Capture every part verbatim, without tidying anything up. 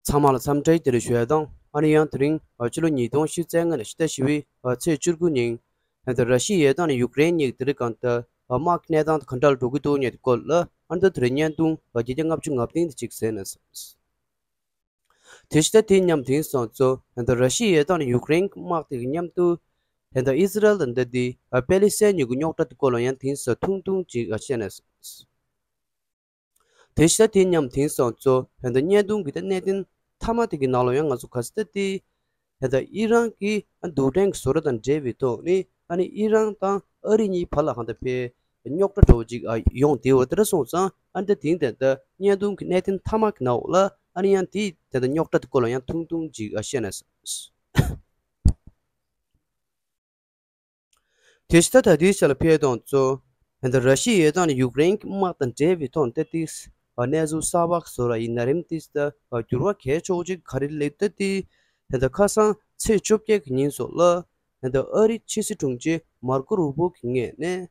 ཚང་མ་ལ་འཚམས་འདྲི་བདེ་ལེགས་ཞུ་ཡ་དང་། ཨ་ནི་ཡང་དེ་རིང་ཕྱི་ལོ་ཉིས་སྟོང་ཉི་ཤུ་རྩ་ལྔ་ནས་ཕྱི་ཟླ་བཞི་པའི་ཚེས་བཅུ་དགུ་ཉིན། ད་ར་ཤི་ཡའི་དང་ནི་ཡུཀ་རེན་གཉིས་དེ་རིང་གང་ལྟར་དམག་གི་གནས་སྟངས་དེ་ག་འདྲ་འགྲོ་གི་འདུག་ཉེ་དེ་སྐོར་ལ། ཨ་ནི་ད་དེ་རིང་བརྙན་ཐུང་བརྒྱ་ཆ་ལྔ་བཅུ་ང་བདུན་དེ་གཅིག་གསན་ན། དེ་ཕྱི་ཟླ་དེའི་མཉམ་དེང་སང་ཚོ་ད་ར་ཤི་ཡའི་དང་ནི་ཡུཀ་རེན་དམག་དེ་གི་མཉམ་དུ་ད་ཨི་ཟི་རལ་དང་ད་དེ་པེ་ལི་སི་ཐན་གཉིས་ཀྱི་རྙོག་དྲ་དེ་སྐོར་ལ་ཡང་དེང་སང་ཐུང་ཐུང་ཅིག་བཤད་ན། དེ་ཕྱི་ཟླ་དེའི་མཉམ་དེང་སང་ཚོ་ད་བརྙན་ཐུང་གི་ད་གནད་དོན་མཐའ་མ་དེ་གི་ནང་ལ་ཡང་ང་ཚོ་ག་ཟེར་ད་དེ་ད་ཨི་རན་གྱི་རྡུལ་ཕྲན་གྱི་བཟོ་གྲྭ་དང་འབྲེལ་བའི་ཐོག་ནས། ཨ་ནི་ཨི་རན་དང་ཨ་རི་གཉིས་བར་ལ་གང་ལྟར་ཕར་རྙོག་དྲ་འདྲ་བོ་ཅིག་ཡོང་བསྡད་ཡོད་པ་དེ་འདྲ་སོང་ཙང་། ཨ་ནི་ད་དེང་ད་ལྟ་བརྙན་ཐུང་གི་གནད་དོན་མཐའ་མ་གི་ནང་ལ་ཨ་ནི་ཡང་དེ་ད་ལྟ་རྙོག་དྲ་དེ་སྐོར་ལ་ཡང་ཐུང་ཐུང་ཅིག་བཤད་ན། དེ་ཕྱི་ཟླ་ད་ལྟའི་ཆ་ལ་ཕེབས་དང་གཙོ། ད་ར་ཤི་ཡའི་དང་ནི་ཡུཀ་རེན་གྱི་དམག་དང་འབྲེལ་བའི་ཐོག་ནས་ཏོག་ཙམ་གནས་ཚུལ་གསར་པ་བཟོ་ར་ཡིན་ན་རིམ་ཏོག་ཙམ་འགྱུར་བ་གལ་ཆེ་བོ་ཅིག་ག་རེ་སླེབས་ད་དེ། ད་ཁ་སང་ཚེས་བཅོ་བརྒྱད་ཀྱི་ཉིན་སོགས་ལ་ད་ཨ་རིའི་ཕྱི་སྲིད་དྲུང་ཆེ་མར་ཀོ་རུ་བྷོ་གི་ངོས་ནས།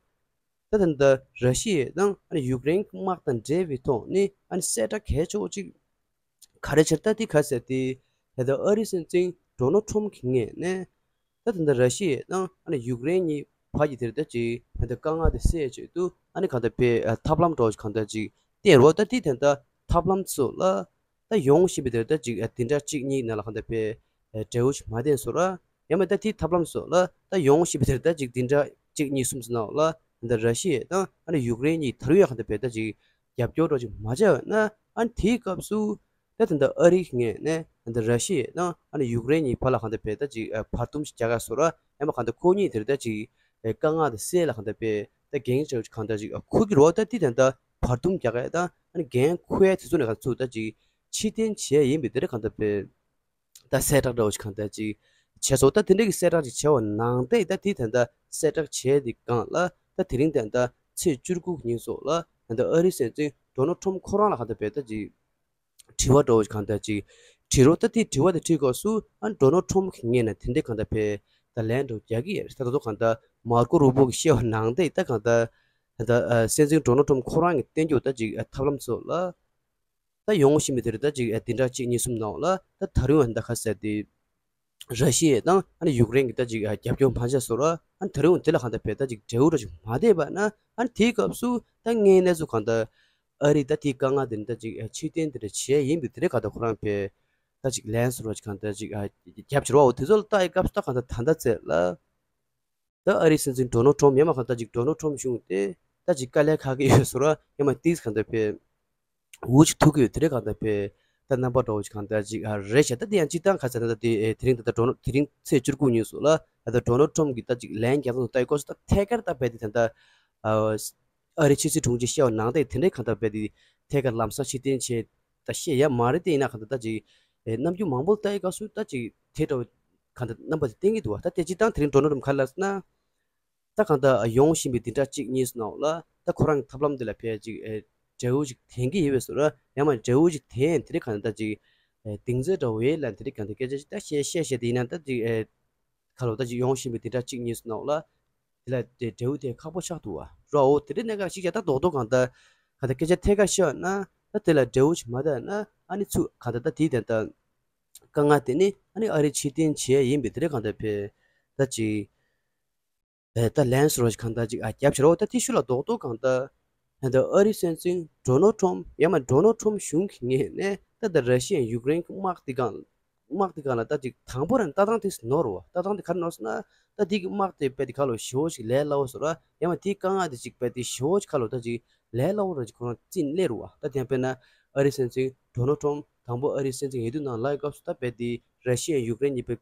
ད་ད་ལྟ་ར་ཤི་ཡ་དང་ཨ་ནི་ཡུཀ་རེན་གྱི་དམག་དང་འབྲེལ་བའི་ཐོག་ནས་ཨ་ནི་གསལ་བསྒྲགས་གལ་ཆེ་བོ་ཅིག་ག་རེ་བྱས་ད་དེ་ག་ཟེར་ཏེ། ད་ལྟ་ཨ་རིའི་སྲིད་འཛིན་ཌོ་ནལ་ཊམ་གྱི་ངོས་ནས་ད་ད་ལྟ་ར་ཤི་ཡ་དང་ཨ་ནི་ཡུཀ་རེན་གཉིས་བར་གྱི་དེར་ད་ཅིག་ད་ལྟ་དཀའ་ངལ་དེ་སེལ་ཆེད་དུ་ཨ་ནི་གང་ལྟར་དཔེ་ཐབས་ལམ་འདྲ་བོ་ཅིག་གང་ལྟར་ཅིག་བསྟན་རོགས། ད་དེ་ད་ལྟ་ཐབས་ལམ་ཚོ་ལ། ད་ཡོང་བཞིན་པའི་དེར་ད་ཅིག་ཨ་དེ་འདྲ་གཅིག་གཉིས་ནང་ལ་གང་ལྟར་དཔེ་ཨ་འབྲས་བུ་ཞིག་མ་ཐོན་སོང་ར། ཡང་མིན་ད་དེའི་ཐབས་ལམ་སོགས་ལ་ད་ཡོང་བཞིན་པའི་དེར་ད་ཅིག་དེ་འདྲ་གཅིག་གཉིས་གསུམ་ཙམ་ནང་ལ་ད་ར་ཤི་ཡ་དང་ཨ་ནི་ཡུཀ་རེན་གཉིས་ད་རུང་ཡང་གང་ལྟར་དཔེ་ད་ཅིག་རྒྱབ་སྐྱོར་འདྲ་ཅིག་མ་བྱས་པ་ན། ཨ་ནི་དེའི་སྐབས་སུ་ད་ད་ལྟ་ཨ་རིའི་ངོས་ནས་ད་ལྟ་ར་ཤི་ཡ་དང་ཨ་ནི་ཡུཀ་རེན་གཉིས་བར་ལ་གང་ལྟར་དཔེ་ད་ཅིག་ཨ་བར་འདུམ་ཞིག་རྒྱག་ག་སོང་ར། ཡང་མིན་གང་ལྟར་ཁོ་གཉིས་དེར་ད་ཅིག་ཨ་དཀའ་ངལ་དེ་སེལ་ལ་གང་ལྟར་དཔེ་ད་འགན་ཆེ་བོ་ཅིག་གང་ལྟར་ཅིག་ཨ་འཁུར་གྱི་རེད་པ། ད་དེ་ད་ལྟ་བར་འདུམ་རྒྱག་ག་ད་ཨ་ནི་འགན་འཁུར་ཡ་དེ་ཚོ་ནས་ག་ཚུར་ད་ཅིག་ཕྱིར་འཐེན་བྱས་ཡིན་པའི་དེ་འདྲ་གང་ལྟར་དཔེ་ད་གསལ་བསྒྲགས་འདྲ་བོ་ཞིག་གང་ལྟར་ཅིག་བྱས་སོང་། ད་དེ་འདྲ་གི་གསལ་བསྒྲགས་ཅིག་བྱས་པ་ནང་བཞིན་ད་དེ་ད་ལྟ་གསལ་བསྒྲགས་བྱས་དེ་སྒང་ལ་ད་དེ་རིང་ད་ལྟ་ཚེས་བཅུ་དགུ་ཉིན་སོགས་ལ་ད་ལྟ་ཨ་རིའི་སྲིད་འཛིན་ཌོ་ནལ་ཊམ་ཁོ་རང་ལ་གང་ལྟར་དཔེ་ད་ཅིག་དྲི་བ་འདྲ་བོ་ཞིག་གང་ལྟར་ཅིག་དྲིས་རོགས། ད་དེ་དྲི་བ་དེ་དྲིས་སྐབས་སུ་ཨ་ཌོ་ནལ་ཊམ་གྱི་ངོས་ནས་དེ་འདྲ་གང་ལྟར་དཔེ་ད་ལན་འདྲ་བོ་རྒྱག་གི་ཡོད་རེད། ད་ད་དུང་གང་ལྟར་མར་ཀོ་རུ་བྷོ་གིས་བཤད་པ་ནང་བཞིན་ད་གང་ལྟར་ད་ལྟ་སྲིད་འཛིན་ཌོ་ནལ་ཊམ་ཁོ་རང་གིས་བསྟན་རྒྱུ་ད་ཅིག་ཐབས་ལམ་སོགས་ལ། ད་ཡོང་བཞིན་པའི་དེར་ད་ཅིག་ཨ་དེ་འདྲ་གཅིག་གཉིས་གསུམ་ནང་ལ་ད་ད་རུང་ད་ག་ཟེར་ཏེ། ར་ཤི་ཡ་དང་ཨ་ནི་ཡུཀ་རེན་གྱི་ད་ཅིག་ཨ་རྒྱབ་སྐྱོར་མ་བྱས་སོང་ར། ཨ་ནི་ད་རུང་དེ་ལ་གང་ལྟར་དཔེ་ད་ཅིག་འབྲས་བུ་འདྲ་ཅིག་མ་ཐོན་པ་ན། ཨ་ནི་དེའི་སྐབས་སུ་ད་དངོས་གནས་སུ་གང་ལྟར་ཨ་རིས་ད་དེའི་དཀའ་ངལ་དེ་ནི་ད་ཅིག་ཨ་ཕྱིར་འཐེན་དེ་འདྲ་བྱས་ཡིན་པའི་དེ་འདྲ་གང་ལྟར་ཁོ་རང་དཔེ་ད་ཅིག་ལན་སོགས་ར་ཅིག་གང་ལྟར་ཅིག་ཨ་རྒྱབ་ཕྱིར་བའོ། དེ་ཚོ་ལ་ལྟ་ཡི་སྐབས་སུ་ད་གང་ལྟར་ད་ལྟ་ཚེ་ལ། ད་ཨ་རིའི་སྲིད་འཛིན་ཌོ་ནལ་ཊམ་ཡང་མིན་གང་ལྟར་ཅིག་ཌོ་ནལ་ཊམ་གཞུང་དེ་ད་ཅིག་དཀའ་ལས་ཁག་གི་ཡོད་ཟེར་ར། ཡང་མིན་ཏིས་གང་ལྟར་དཔེ་འུ་ཅིག་ཐུག་གི་ཡོད། དེ་རེད་གང་ལྟར་དཔེ་ད་རྣམ་པ་འདྲ་བོ་ཅིག་གང་ལྟར་ཅིག་ཨ་རེད་ཤག་ད་དེ་ཡང་སྤྱིར་བཏང་ག་ཚོད་ད་ལྟ་དེ་ཨེ་དེ་རིང་ད་ལྟ་ཌོ་ནལ་དེ་རིང་ཚེས་བཅུ་དགུ་ཉིན་སོགས་ལ་ད་ལྟ་ཌོ་ནལ་ཊམ་གྱིས་ད་ཅིག་ལན་རྒྱག་སྟངས་ལྟ་ཡི་སྐབས་སུ་ད་ཐད་ཀར་ད་དཔེ་དེ་ད་ལྟ་ཨ་ཨ་རིའི་ཕྱི་སྲིད་དྲུང་ཆེ་བཤད་པ་ནང་བཞིན་དེ་འདྲའི་གང་ལྟར་དཔེ་དེ་ཐད་ཀར་ལམ་སང་ཕྱིར་འཐེན་བྱས་ད་བཤད་ཡ་མ་རེད། དེ་ཡིན་ན་གང་ལྟར་ད་ཅིག་ཨེ་རྣམ་འགྱུར་མང་པོ་ལྟ་ཡི་སྐབས་སུ་ད་ཅིག་དེ་འདྲ་བོ་གང་ལྟར་རྣམ་པ་དེ་བསྟན་གྱི་འདུག་བ། ད་དེ་སྤྱིར་བཏང་དེ་རིང་ཌོ་ནལ་ཊམ་ག་རེ་ལབ་ཟེར་ན། ད་གང་ལྟར་ཡོང་བཞིན་པའི་འདི་འདྲ་གཅིག་གཉིས་སུ་ནང་ལ་ད་ཁོ་རང་གི་ཐབས་ལམ་འདི་ལ་ཕལ་ཅིག་ཨེ་འབྲས་བུ་ཞིག་ཐོན་གྱི་ཡོད་པའི་བཟོ་འདྲ། ཡང་མིན་འབྲས་བུ་ཞིག་ཐོན་དེ་རིང་གང་ལྟར་ཅིག་ཨེ་གདེང་ཚོད་འདྲ་བོ་ཡོད་ལ་དེ་རིང་གང་ལྟར་སྐད་ཆ་ཞིག་ད་བཤད་བཤད་བཤད་དེ་ཡིན་ན་ད་ཅིག་ཨེ་ཁ་ལོ་ད་ཅིག་ཡོང་བཞིན་པའི་འདི་འདྲ་གཅིག་གཉིས་སུ་ནང་ལ་དེ་ལ་དེ་འབྲས་བུ་དེ་ཁག་པོ་ཆགས་འདུག་བ་རོ། འོ་དེ་རིང་གནད་འགག་ཞིག་བྱས་ད་རྡོག་རྡོག་གང་ལྟར་གང་ལྟར་སྐད་ཆ་ཐད་ཀར་བཤད་ན་ད་དེ་ལ་འབྲས་བུ་ཞིག་མ་ཐོན་ན་ཨ་ནི་ཚུར་གང་ལྟར་ད་དེའི་དོན་དག་དཀའ་ངལ་དེ་ནི་ཨ་ནི་ཨ་རི་ཕྱིར་འཐེན་བྱས་ཡིན་པའི་དེ་རིང་གང་ལྟར་ཕེ་ད་ཅིག་ད་ལན་སོགས་གང་ལྟར་ཅིག་ཨ་རྒྱབ་ཕྱིར་འོ། ད་དེ་ཤུལ་ལ་རྡོག་རྡོག་གང་ལྟར་ད་ལྟ་ཨ་རིའི་སྲིད་འཛིན་ཌོ་ནལ་ཊམ་ཡང་མིན་ཌོ་ནལ་ཊམ་གཞུང་གི་ངོས་ནས་ད་ལྟ་ར་ཤི་ཡ་ཡུཀ་རེན་གྱི་དམག་དེ་སྒང་དམག་དེ་སྒང་ལ་ད་ཅིག་དང་པོ་རང་ལྟ་སྟངས་དེ་ནོར་བ། ལྟ་སྟངས་དེ་ག་རེ་ནོར་སོང་ན་ད་དེ་གི་དམག་དེ་རྦད་དེ་ཁ་ལོ་ཞེ་བོ་ཞིག་ལས་སླ་བོ་བཟོ་ར། ཡང་མིན་དེའི་དཀའ་ངལ་དེ་ཅིག་རྦད་དེ་ཞེ་བོ་ཞིག་ཁ་ལོ་ད་ཅིག་ལས་སླ་བོ་ར་ཅིག་ཁོ་རང་རྩིས་སླེབས་རུ་བ། ད་དེ་དཔེར་ན་ཨ་རིའི་སྲིད་འཛིན་ཌོ་ནལ་ཊམ་དང་པོ་ཨ་རིའི་སྲིད་འཛིན་ཡིན་དུས་ནང་ལ་སྐབས་སུ་ད་རྦད་དེ་ར་ཤི་ཡ་ཡུཀ་རེན་གཉིས་པོའི་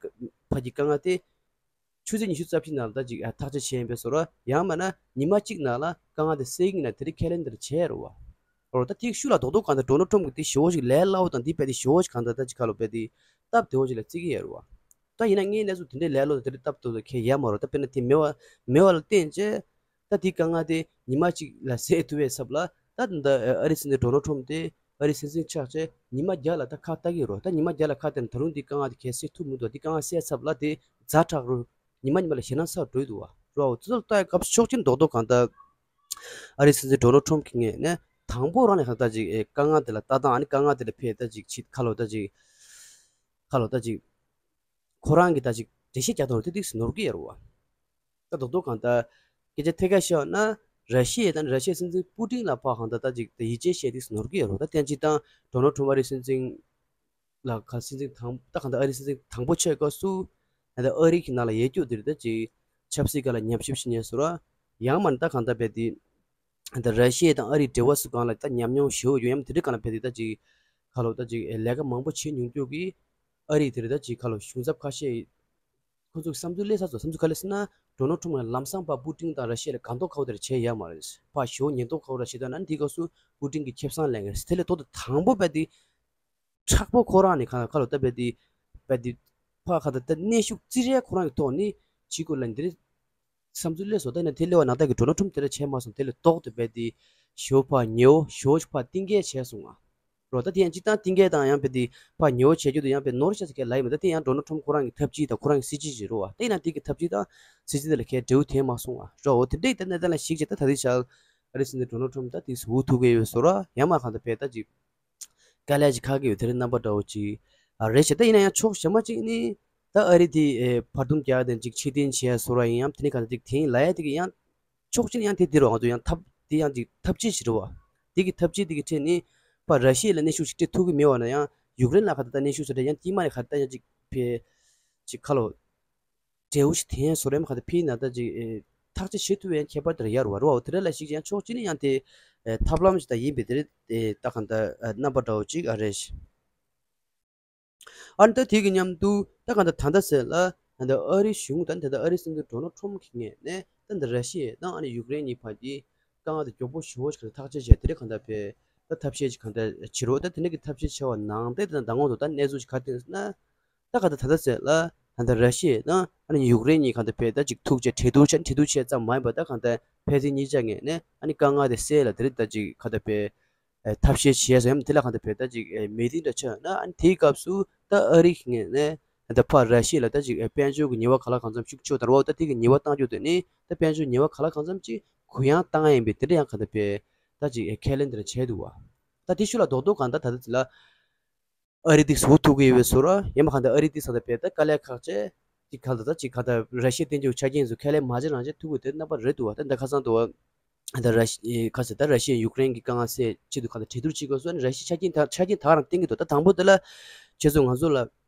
བར་གྱི་དཀའ་ངལ་དེ་ཆུ་ཚོད་ཉི་ཤུ་རྩ་བཞི་ནང་ལ་ད་ཅིག་ཐག་གཅོད་བྱས་ཡིན་པའི་བཟོ་འདྲ། ཡང་མིན་ན་ཉི་མ་གཅིག་ནང་ལ་དཀའ་ངལ་དེ་སེལ་གྱི་ཡིན་ན་དེ་རིང་ཁས་ལེན་དེར་བྱས་རུ་བ། འོ་ད་དེ་ཤུལ་ལ་རྡོག་རྡོག་གང་ལྟར་ཌོ་ནལ་ཊམ་གྱིས་དེ་ཞེ་བོ་ཞིག་ལས་སླ་བོ་དང་དེ་རྦད་དེ་ཞེ་བོ་ཞིག་གང་ལྟར་ད་ཅིག་ཁ་ལོ་རྦད་དེ་སྟབས་བདེ་བོ་ཞིག་ལ་བརྩི་གི་ཡོད་རུ་བ། ད་ཡིན་ན་དངོས་གནས་སུ་དེ་འདྲའི་ལས་སླ་བོ་དང་དེ་འདྲའི་སྟབས་བདེ་བོ་དང་ཁྱད་ཡོད་མ་རེད། ད་དཔེར་ན་དེ་མེད་པ་མེད་པ་ལ་བརྟེན་བྱས། ད་དེའི་དཀའ་ངལ་དེ་ཉི་མ་གཅིག་ལ་སེལ་ཐུབ་པའི་ཚབ་ལ་ད་ད་ཨ་རིའི་སྲིད་འཛིན་ཌོ་ནལ་ཊམ་དེ་ཨ་རིའི་སྲིད་འཛིན་ཆགས་བྱས་ཉི་མ་བརྒྱ་ལ་ད་ཁ་ལྟ་གི་རོ། ད་ཉི་མ་བརྒྱ་ལ་ཁ་བལྟས་ན་ད་རུང་དེའི་དཀའ་ངལ་དེ་གས་སེལ་ཐུབ་མི་འདུག་དེ་དཀའ་ངལ་སེལ་ཚབ་ལ་དེ་ཛ་དྲག་རུ་ཉི་མ་ཉི་མ་ལ་ཞེད་སྣང་ཚ་རུ་འགྲོ་གི་འདུག་བ་རོ། དེ་ཚོ་ལ་ལྟ་ཡ་སྐབས་སུ་ཕྱོགས་གཅིག་རྡོག་རྡོག་གང་ལྟར་ཨ་རིའི་སྲིད་འཛིན་ཌོ་ནལ་ཊམ་གྱི་ངོས་ནས་དང་པོ་རང་ནས་གང་ལྟར་ཅིག་དཀའ་ངལ་དེ་ལ་ལྟ་སྟངས། ཨ་ནི་དཀའ་ངལ་དེ་ལ་ཕེ་ད་ཅིག་ཕྱིར་ཁ་ལོ་ད་ཅིག་ ཁ་ལོ་ད་ཅིག་ཁོ་རང་གི་ད་ཅིག་འགྲེལ་བཤད་རྒྱག་སྟངས་རེད་དེ་ཏིག་ནོར་གི་ཡོད་རེད་བ། ད་རྡོག་རྡོག་གང་ལྟར་སྐད་ཆ་ཐད་ཀར་བཤད་ན་ར་ཤི་ཡ་དང་ར་ཤི་ཡའི་སྲིད་འཛིན་པུ་ཏིན་ལ་ཕར་གང་ལྟར་ད་ཅིག་ད་ཡིད་ཆེས་བྱས་ཏིག་ནོར་གི་ཡོད་རེད་བ། ད་ཐེངས་གཅིག་དང་ཌོ་ནལ་ཊམ་ཨ་རིའི་སྲིད་འཛིན་ལ་ཁ་སྲིད་འཛིན་དང་ད་གང་ལྟར་ཨ་རིའི་སྲིད་འཛིན་དང་པོ་ཆགས་སྐབས་སུ་ད་ཨ་རི་གི་ནང་ལ་ཡོད་རྒྱུ་དེ་རེད། ད་ཅིག་ཆབ་སྲིད་སྒང་ལ་ཉམས་ཞིབ་བྱེད་མཁན་ཚོ་ར་ཡང་མིན་ད་གང་ལྟར་རྦད་དེ་ད་ར་ཤི་ཡ་དང་ཨ་རིའི་འབྲེལ་བ་སུ་གང་ལ་ད་ཉམས་མྱོང་ཞེ་པོ་ཡོད་ཡང་དེ་འདྲ་གང་ལ་རྦད་དེ་ད་ཅིག་ཁ་ལོ་ད་ཅིག་ལས་ཀ་མང་པོ་བྱེད་མྱོང་རྒྱུ་གི་ཨ་རི་དེ་རེད། ད་ཅིག་ཁ་ལོ་གཞུང་ཚབ་ཁ་ཤས་ཁོ་ཚོས་བསམ་ཚུལ་སླེབས་ཚར་སོང་། བསམ་ཚུལ་ག་རེ་ཟེར་ན་ཌོ་ནལ་ཊམ་ལ་ལམ་སང་ཕར་པུ་ཏིན་དང་ར་ཤི་ཡ་ལ་སྒང་ཐོག་ཁ་པོ་དེ་འདྲ་བྱས་ཡོད་མ་རེད། ཕར་ཞེ་པོ་ཉེན་རྟོག་ཁ་པོ་ར་བྱེད་ད་ན་དེའི་སྐབས་སུ་པུ་ཏིན་གྱིས་ཁེ་བཟང་ལེན་གི་རེད། དེ་ལས་ལྡོག་སྟེ་དང་པོ་རྦད་དེ་མཁྲེགས་པོ་ཁོ་རང་ནས་གང་ལ་ཁ་ལོ་ད་རྦད་དེ་རྦད་དེ་ཕར་གང་ལྟར་ད་གནོན་ཤུགས་ཅི་རེད་ཁོ་རང་གི་ཐོག་ནས་བྱེད་དགོས་ལབ་འདི་རེད། བསམ་ཚུལ་སླེབས་སོང་། ད་ནི་དེ་སླེབས་པ་ནང་ལྟར་གྱི་ཌོ་ནལ་ཊམ་དེ་འདྲ་བྱས་མ་སོང་། དེ་ལས་ལྡོག་སྟེ་རྦད་དེ་ཞེ་པོ་ཕར་ཉེ་བོ་ཞེ་པོ་ཕར་གཏིང་སྐྱེལ་བྱས་སོང་ང་། རོ་ད་དེ་ཡང་སྤྱིར་བཏང་གཏིང་སྐྱེལ་དང་ཡང་རྦད་དེ་ཕར་ཉེ་བོ་བྱས་རྒྱུ་དེ་ཡང་རྦད་ནོར་ཤ་ཚ་གས་ལབ་ཡིན་པ། ད་དེ་ཡང་ཌོ་ནལ་ཊམ་ཁོ་རང་གི་ཐབས་ཇུས་དང་ཁོ་རང་གི་སྲིད་ཇུས་ཅིག་རེད་བ། དེ་ཡིན་ན་དེ་གི་ཐབས་ཇུས་དང་སྲིད་ཇུས་དེ་ལ་གས་འབྲེལ་བ་ཐེབས་མ་སོང་ང་རོ། འོ་དེ་འདྲ་ཡིན་ད་གནས་སྟངས་ལ་གཞིགས་བྱས་ད་ད་ལྟའི་ཆར་ཨ་རིའི་སྲིད་འཛིན་ཌོ་ནལ་ཊམ་ད་དེ་འུ་ཐུག་གི་ཡོད་བཟོ་ར། ཡང་མིན་གང་ལྟར་རྦད་ད་ཅིག་དཀའ་ལས་ཅིག་ཁག་གི་ཡོད། དེ་རིང་རྣམ་པ་འདྲ་བོ་ཅིག་ཨ་རེད་བྱས། ད་ཡིན་ན་ཡང་ཕྱོགས་གཞན་པ་ཅིག་ནི་ད་ཨ་རི་དེ་ཨེ་བར་འདུམ་རྒྱག་དེ་ཅིག་ཕྱིར་འཐེན་བྱས་བཟོ་ར་ཡིན་ཡང་དེ་ནི་གང་ལྟར་ཅིག་དེ་ཡིན་ལབ་ཡ་དེ་གི་ཡང་ཕྱོགས་གཅིག་ནས་ཡང་དེ་དེ་རུ་ང་ཚོ་ཡང་ཐབས་དེ་ཡང་ཅིག་ཐབས་ཇུས་ཤིག་རེད་བ། དེ་གི་ཐབས་ཇུས་དེ་གི་ཁྲོད་ནས་ཕར་ར་ཤི་ཡ་ལ་གནོན་ཤུགས་ཤིག་སྤྲད་ཐུབ་ཀྱི་མེད་བ་ན་ཡང་ཡུཀ་རེན་ལ་ག་ད་ད་གནོན་ཤུགས་ཤིག་སྤྲད་ཡང་དཀྱིལ་མ་ནས་ག་ད་ཡང་ཅིག་ཕེ་ཅིག་ཁ་ལོ་འབྲས་བུ་ཞིག་ཐོན་བཟོ་རེམ་ག་ད་ཕི་ན་ད་ཅིག་ཨེ་ཐག་གཅོད་བྱེད་ཐུབ་པའི་ཁྱད་པར་དེར་ཡར་བ་རོ། དེ་འདྲ་ལ་ཞིག་ཡང་ཕྱོགས་གཅིག་ནས་ཡང་དེ་ཨེ་ཐབས་ལམ་ཞིག་ད་ཡིན་པའི་དེ་རེད། ཨེ་ད་ག་ད་ཨ་རྣམ་པ་འདྲ་བོ་ཅིག་ཨ་རེད། ཨ་ནི་ད་དེ་གི་མཉམ་དུ་ད་ག་ད་ད་ལྟ་ཟེར་ལ་ད་ལྟ་ཨ་རི་གཞུང་ད་ད་ལྟ་ཨ་རི་སྲིད་འཛིན་ཌོ་ནལ་ཊམ་གི་ངོས་ནས་ད་ལྟ་ར་ཤི་ཡ་དང་ཨ་ནི་ཡུཀ་རེན་གཉིས་བར་གྱི་དཀའ་ངལ་དེ་མགྱོགས་པོ་ཞེ་པོ་ཞིག་ཐག་གཅོད་བྱས་དེ་རེད་གང་ལྟར་བས་ད་ཐབས་ཤེས་ཅིག་གང་ལྟར་བྱེད་རོགས། ད་དེ་འདྲ་གི་ཐབས་ཤེས་བྱས་པ་ནང་དེ་ད་ད་དང་པོ་དུ་ད་གནས་ཚུལ་ཅིག་ག་རེ་བསྟན་ཟེར་ན། ད་ག་ད་ད་ལྟ་ཟེར་ལ་ད་ལྟ་ར་ཤི་ཡ་དང་ཨ་ནི་ཡུཀ་རེན་གཉིས་གང་ལྟར་བས་ད་ཅིག་ཐུག་བྱས་གྲོས་བསྡུར་བྱས། གྲོས་བསྡུར་བྱས་ཙམ་མ་ཡིན་པར་ད་གང་ལྟར་ཕན་ཚུན་གཉིས་ཆ་ངོས་ནས་ཨ་ནི་དཀའ་ངལ་དེ་སེལ་ལ་དེ་རེད། ད་ཅིག་ག་ད་བས་ཨེ་ཐབས་ཤེས་བྱས་སོང་ཡང་དེ་ལ་གང་ལྟར་བས་ད་ཅིག་ཨེ་མི་ཏིང་འདྲ་ཆགས་ན་ཨ་ནི་དེའི་སྐབས་སུ་ད་ཨ་རི་གི་ངོས་ནས་ད་ཕར་ར་ཤི་ཡ་ལ་ད་ཅིག་ཨེ་དཔལ་འབྱོར་གྱི་ཉེས་པ་ག་ལ་གང་འཚམ་ཤུགས་ཆེ་བ་དར་བ་ད་དེ་གི་ཉེས་པ་བཏང་རྒྱུ་དེ་ནི་ད་དཔལ་འབྱོར་ཉེས་པ་ག་ལ་གང་འཚམ་ཅིག་གུ་ཡངས་བཏང་ཡ་ཡིན་པས་དེ་འདྲ་ཡང་གང་ལྟར་བས་ད་ཅིག་ཨེ་ཁས་ལེན་དེ་འདྲ་བྱས་འདུག་བ། ད་དེ་ཤུ་ལ་རྡོག་རྡོག་གང་ལྟར་ད་ལྟ་དེ་ལ། ཨ་རི་དེ་ཟུར་ཐུག་གི་ཡོད་པའི་བཟོ་ར། ཡང་མ་གང་ལྟར་ཨ་རི་དེ་ས་ད་བས་ད་དཀའ་ལས་ཁག་ཆེ། ཅིག་ག་ད་ད་ཅིག་ག་ད་ར་ཤི་ཡ་བསྟན་འགྱུར་ཆ་རྐྱེན་ཚོ་ཁས་ལེན་མ་བྱེད་རང་བྱེད་ཐུག་གི་དེ་རྣམ་པ་རེད་འདུག་བ། ད་འདི་ཁ་སང་དུ་བ་ད་ར་ཤི་ཁ་ས་ད་ར་ཤི་ཡ་ཡུཀ་རེན་གྱི་དཀའ་ངལ་སེལ་ཆེད་དུ་ག་ད་གྲོས་བསྡུར་བྱེད་དགོས་སོ་ནི་ར་ཤི་ཡ་ཆ་རྐྱེན་ད་ཆ་རྐྱེན་ད་ག་རང་བསྟན་གི་འདུག་ད་དང་པོ་དེ་ལ་ཁྱེད་ཚོ་ང་ཚོ་ལ་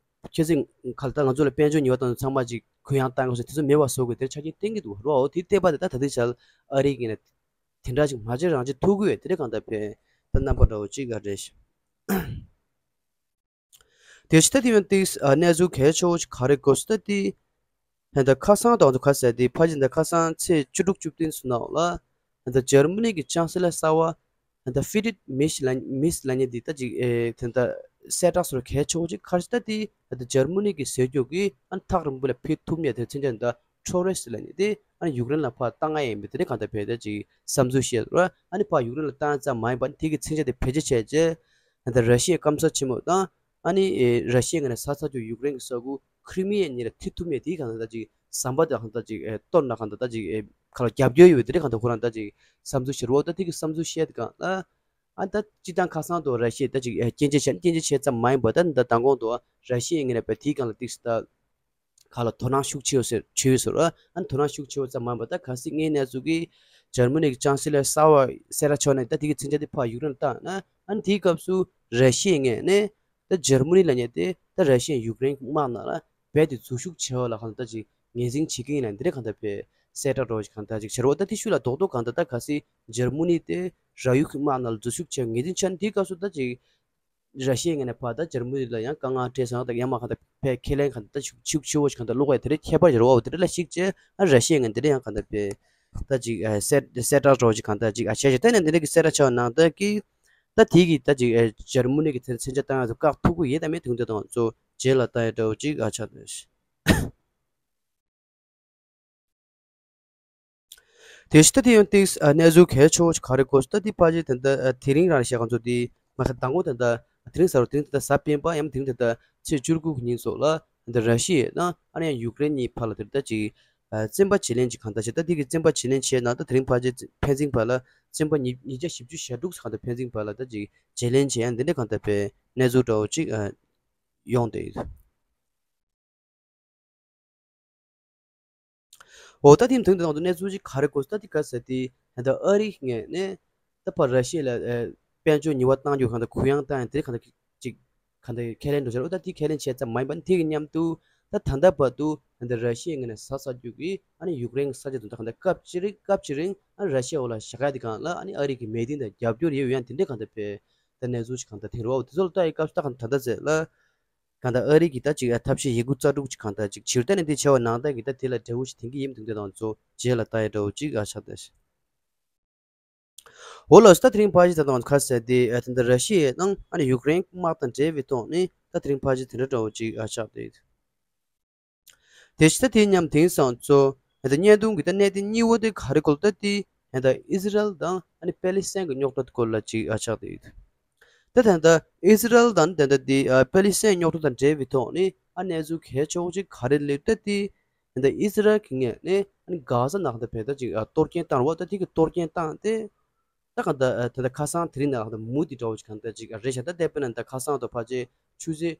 ཁྱེད་ཚོ་ག་ད་ང་ཚོ་ལ་དཔལ་འབྱོར་ཉེས་པ་དང་ཚང་མ་ཅིག་གུ་ཡངས་བཏང་དགོས་སོ་དེ་ཚོ་མེད་པ་བཟོ་དགོས་དེ་ཆ་རྐྱེན་བསྟན་གི་འདུག་བ། རོ་དེ་བལྟས་པ་དེ་ད་ད་ལྟའི་ཆར་ཨ་རི་གི་ནས་དེ་འདྲ་ཅིག་མ་བྱེད་རང་བྱེད་ཐུག་གི་ཡོད་དེ་རེད་གང་ལྟར་བས་ད་རྣམ་པ་འདྲ་བོ་ཅིག་ག་རེད། དེ་ཕྱི་ད་དེ་ཡང་ཏིག་གནས་ཚུལ་གལ་ཆེ་བོ་ཞིག་ག་རེ་དགོས་སུ་ད་དེ་ད་ཁ་སང་དང་ཚོ་ཁ་ཟེར་དེ་ཕ་ཇི་ད་ཁ་སང་ཚེས་བཅུ་དྲུག་བཅུ་བདུན་ཚོ་ནང་ལ་ད་འཇར་མ་ནི་གི་ཅང་སི་ལར་གསར་བ་ད་ཧྥི་ཌི་རིད་མེར་ལ་མེར་ལབ་མཁན་དེ་ད་ཅིག་ཨེ་དེ་ད་གསལ་བསྒྲགས་སོར་གལ་ཆེ་བོ་ཅིག་ག་རེ་ད་དེ་ད་འཇར་མ་ནི་གི་ཟས་སྤྱོད་ཀྱི་ཨ་ཐག་རིང་པོ་ལ་ཕེབས་ཐུབ་མཁན་དེ་མཚོན་ཆ་ད་ཊོ་རི་སི་ལབ་མཁན་དེ་ཨ་ནི་ཡུཀ་རེན་ལ་ཕར་བཏང་ཡ་ཡིན་པའི་དེ་རིང་གང་ལྟར་བས་ད་ཅིག་བསམ་ཚུལ་བཤད་ར། ཨ་ནི་ཕར་ཡུཀ་རེན་ལ་བཏང་ཙམ་མ་ཡིན་པར་དེ་གི་མཚོན་ཆ་དེ་བེད་སྤྱོད་བྱས་རྗེས་ད་ར་ཤི་ཡའི་སྐམ་ས་ཆེན་མོ་དང་ཨ་ནི་ཨེ་ར་ཤི་ཡའི་ངོས་ནས་ས་ཚ་རྒྱུ་ཡུཀ་རེན་གྱི་ས་ཁུལ་ཁི་རི་མི་ཡའི་ཉེ་ལ་ཐེབས་ཐུབ་མེད་དེའི་གང་ལྟར་ཅིག་ཟམ་པ་དང་གང་ལྟར་ཅིག་ཨེ་གཏོར་ན་གང་ལྟར་ཅིག་ཨེ་ཁ་ལ་རྒྱབ་སྐྱོར་ཡོད་པའི་དེ་རིང་གང་ལྟར་ཁོ་རང་ད་ཅིག་བསམ་ཚུལ་བཤད་རོགས་ད་དེ་གི་བསམ་ཚུལ་བཤད་གང་ལ་ཨ་ད་སྤྱི་བཏང་ཁ་སང་དུ་ར་ཤི་ཡ་ད་ཅིག་ཨེ་སྐྱོན་བརྗོད་བྱས་སྐྱོན་བརྗོད་བྱས་ཙམ་མ་ཡིན་པ་ད་ད་མདང་དགོང་དུ་ར་ཤི་ཡའི་ངོས་ནས་པའི་དེའི་གང་ལ་ཏིག་སི་ད། ཁ་ལ་དོ་སྣང་ཤུགས་ཆེ་བོ་ཟེར་བྱོས་ཟེར་ར། ཨ་ནི་དོ་སྣང་ཤུགས་ཆེ་བོ་ཙམ་མ་ཡིན་པ་ད་གལ་སྲིད་ངའི་གནས་ཚུལ་གྱིས་འཇར་མ་ནི་གི་ཅང་སི་ལར་གསར་བ་སེ་ར་ཆོག་ནས་ད་དེ་གི་མཚོན་ཆ་དེ་ཕར་ཡུཀ་རེན་ལ་བཏང་ན་ཨ་ནི་དེའི་སྐབས་སུ་ར་ཤི་ཡའི་ངོས་ནས་ད་འཇར་མ་ནི་ལབ་མཁན་དེ་ད་ར་ཤི་ཡའི་ཡུཀ་རེན་གྱི་དམག་ནང་ལ་རྦད་དེ་འཛུལ་ཞུགས་བྱས་པ་ལ་གང་ལྟར་ཅིག་ངོས་འཛིན་བྱེད་ཀྱི་ཡིན་ལབ་འདི་འདྲ་གང་ལྟར་བས་གསལ་བསྒྲགས་འདྲ་བོ་ཞིག་གང་ལྟར་ཅིག་བྱས་རོགས། ད་དེ་ཤུལ་ལ་རྡོག་རྡོག་གང་ལྟར་ད་གལ་སྲིད་འཇར་མ་ནི་དེ་ར་ཡུག་གི་དམག་ནང་ལ་འཛུལ་ཞུགས་བྱས་ངོས་འཛིན་བྱས་ན་དེའི་སྐབས་སུ་ད་ཅིག་ར་ཤི་ཡའི་ངོས་ནས་ཕར་ད་འཇར་མ་ནི་ལ་ཡང་དཀའ་ངལ་སྤྲད་སོང་། ད་ཡང་མ་གང་ལྟར་ཕར་ཁས་ལེན་གང་ལྟར་ཤུགས་ཤུགས་ཆེ་བོ་ཞིག་གང་ལྟར་བླུག་ཡ་དེ་འདྲའི་ཁྱད་པར་ཡོད་རེད་བ། དེ་འདྲ་ལ་གཞིགས་བྱས་ཨ་ར་ཤི་ཡའི་ངོས་འདི་འདྲ་ཡང་གང་ལྟར་བས་ད་ཅིག་ཨ་གསལ་གསལ་བསྒྲགས་འདྲ་བོ་ཞིག་གང་ལྟར་ཅིག་ཨ་བྱས་བྱས་ད་ནས་འདི་འདྲ་གི་གསལ་བསྒྲགས་ཆགས་ནང་ལྟར་གི་ད་དེ་གི་ད་ཅིག་ཨ་འཇར་མ་ནི་གི་དེ་མཚོན་ཆ་བཏང་ཡ་ཚོ་བཀག་ཐུབ་ཀྱི་ཡོད་དམ་མེད་དེ་འདྲ་དང་ཚོ་རྗེས་ལ་བཏང་ཡ་འདྲ་བོ་ཅིག་ཨ་ཆགས་འདུག་དེ་ཕྱི་ད་དེ་ཡང་ཏིག་ཨ་གནས་ཚུལ་གལ་ཆེ་བོ་ཞིག་ག་རེ་དགོས་སུ་ད་དེ་ཕལ་ཆེར་དེ་འདྲ་ཨ་དེ་རིང་རང་བཤད་གང་ཚོ་དེ་མ་ཁ་དང་པོ་དེ་འདྲ་དེ་རིང་གཟའ་རོ་དེ་རིང་དེ་འདྲ་གཟའ་སྤེན་པ་ཡང་དེ་རིང་དེ་འདྲ་ཚེས་བཅུ་དགུ་གི་ཉིན་སོགས་ལ་དེ་འདྲ་ར་ཤི་ཡ་དང་ཨ་ནི་ཡང་ཡུཀ་རེན་གཉིས་བར་ལ་དེ་འདྲ་ཅིག་ཨ་བཙན་པ་བརྗེ་ལེན་ཅིག་གང་ལྟར་བྱས། ད་དེ་གི་བཙན་པ་བརྗེ་ལེན་བྱས་ན་ད་དེ་རིང་ཕལ་ཆེར་ཕན་ཚུན་བར་ལ་བཙན་པ་ཉིས་ཉིས་བརྒྱ་བཞི་བཅུ་ཞེ་དྲུག་གང་ལྟར་ཕན་ཚུན་བར་ལ་ད་ཅིག་བརྗེ་ལེན་བྱས་ཡང་འདི་འདྲ་གང་ལྟར་བས་གནས་ཚུལ་འདྲ་བོ་ཅིག་ཨ་ཡོང་བསྡད་ཡོད། འོ་ད་དེའི་དོན་དུ་ནང་དུ་གནས་ཚུལ་ཅིག་ག་རེ་གོ་སོང་ད་དེ་ག་ཟེར་དེ་ད་ཨ་རིའི་ངོས་ནས་ད་ཕར་ར་ཤི་ཡ་ལ་ཨ་དཔལ་འབྱོར་ཉེས་པ་བཏང་རྒྱུ་གང་ལྟར་གུ་ཡངས་བཏང་ཡང་དེ་གང་ལྟར་ཅིག་གང་ལྟར་ཁས་ལེན་འགྲོ་ཤར་འོ་ད་དེ་ཁས་ལེན་བྱས་ཙམ་མ་ཡིན་པ་ནི་དེ་གི་མཉམ་དུ་ད་ད་ལྟ་བར་དུ་ད་ལྟ་ར་ཤི་ཡའི་ངོས་ནས་ཟ་ཟ་རྒྱུ་གི་ཨ་ནི་ཡུཀ་རེན་གྱི་ས་ཆ་དུ་ད་གང་ལྟར་སྐབས་ཅིག་རིང་སྐབས་ཅིག་རིང་ཨ་ནི་ར་ཤི་ཡའི་འོག་ལ་བཞག་ཡ་དེ་གང་ལ་ཨ་ནི་ཨ་རི་གི་མོས་མཐུན་དང་རྒྱབ་སྐྱོར་ཡོད་ཡང་དེ་འདྲའི་གང་ལྟར་བས་ད་གནས་ཚུལ་ཞིག་གང་ལྟར་ཐེངས་རེ་བ་འོ་དེ་ཚོ་ལ་ལྟ་ཡི་སྐབས་སུ་ད་གང་ལྟར་ད་ལྟ་ཟེར་ལ། གང་ལྟར་ཨ་རི་གི་ད་ཅིག་ཨ་ཐབས་ཤེས་ཡི་གུ་རྩལ་སྤྲུགས་ཅིག་གང་ལྟར་ཅིག་ཕྱིར་བལྟས་ནས་འདི་བྱས་པ་ནང་ལྟར་གི་ད་དེ་ལ་འབྲས་བུ་ཞིག་ཐོན་གྱི་ཡིན་དུས་འདི་དང་ཚོ་རྗེས་ལ་ལྟ་ཡ་འདྲ་བོ་ཅིག་ཨ་ཆགས་ཏེ། འོ་ལགས་སོ་ད་དེ་རིང་ཕལ་ཆེར་ད་དང་ཁ་གསལ་ཏེ་ཨ་དེ་འདྲ་ར་ཤི་ཡའི་ནང་ཨ་ནི་ཡུཀ་རེན་དམག་དང་འབྲེལ་བའི་ཐོག་ནས་ད་དེ་རིང་ཕལ་ཆེར་དེ་འདྲ་འདྲ་བོ་ཅིག་ཨ་ཆགས་ཏེ། དེ་བཞིན་ད་དེ་མཉམ་དེང་སང་ཚོ་ད་བརྙན་ཐུང་གི་ད་གནད་དོན་གཉིས་པོ་དེ་ག་རེ་སྐོར་ད་དེ་ད་ཨི་ཟི་རལ་དང་ཨ་ནི་པེ་ལི་སི་ཐན་གྱི་རྙོག་དྲ་སྐོར་ལ་ཅིག་ཨ་ཆགས་ཏེ་ཡོད། ད་ད་ལྟ་ཨི་ཟི་རལ་དང་ད་ལྟ་དེ་ཨ་པེ་ལི་སི་ཐན་རྙོག་དྲ་དང་འབྲེལ་བའི་ཐོག་ནས་ཨ་གནས་ཚུལ་གལ་ཆེ་བོ་ཅིག་ག་རེ་སླེབས་ད་དེ་ད་ལྟ་ཨི་ཟི་རལ་གྱི་ངོས་ནས་ཨ་ནི་གྷ་ཟ་ནང་ད་བལ་ད་ཅིག་ཨ་གཏོར་སྐྱོན་བཏང་བ་ད་དེ་གི་གཏོར་སྐྱོན་བཏང་སྟེ། ད་གང་ལྟར་ད་ལྟ་ཁ་སང་དེ་རིང་ནང་ལ་མུ་མཐུད་འདྲ་བོ་ཅིག་གང་ལྟར་ཅིག་རེད་ཤག་ད་དེ་དཔེར་ན་ད་ཁ་སང་དང་ཕལ་ཆེར་ཆུ་ཚོད་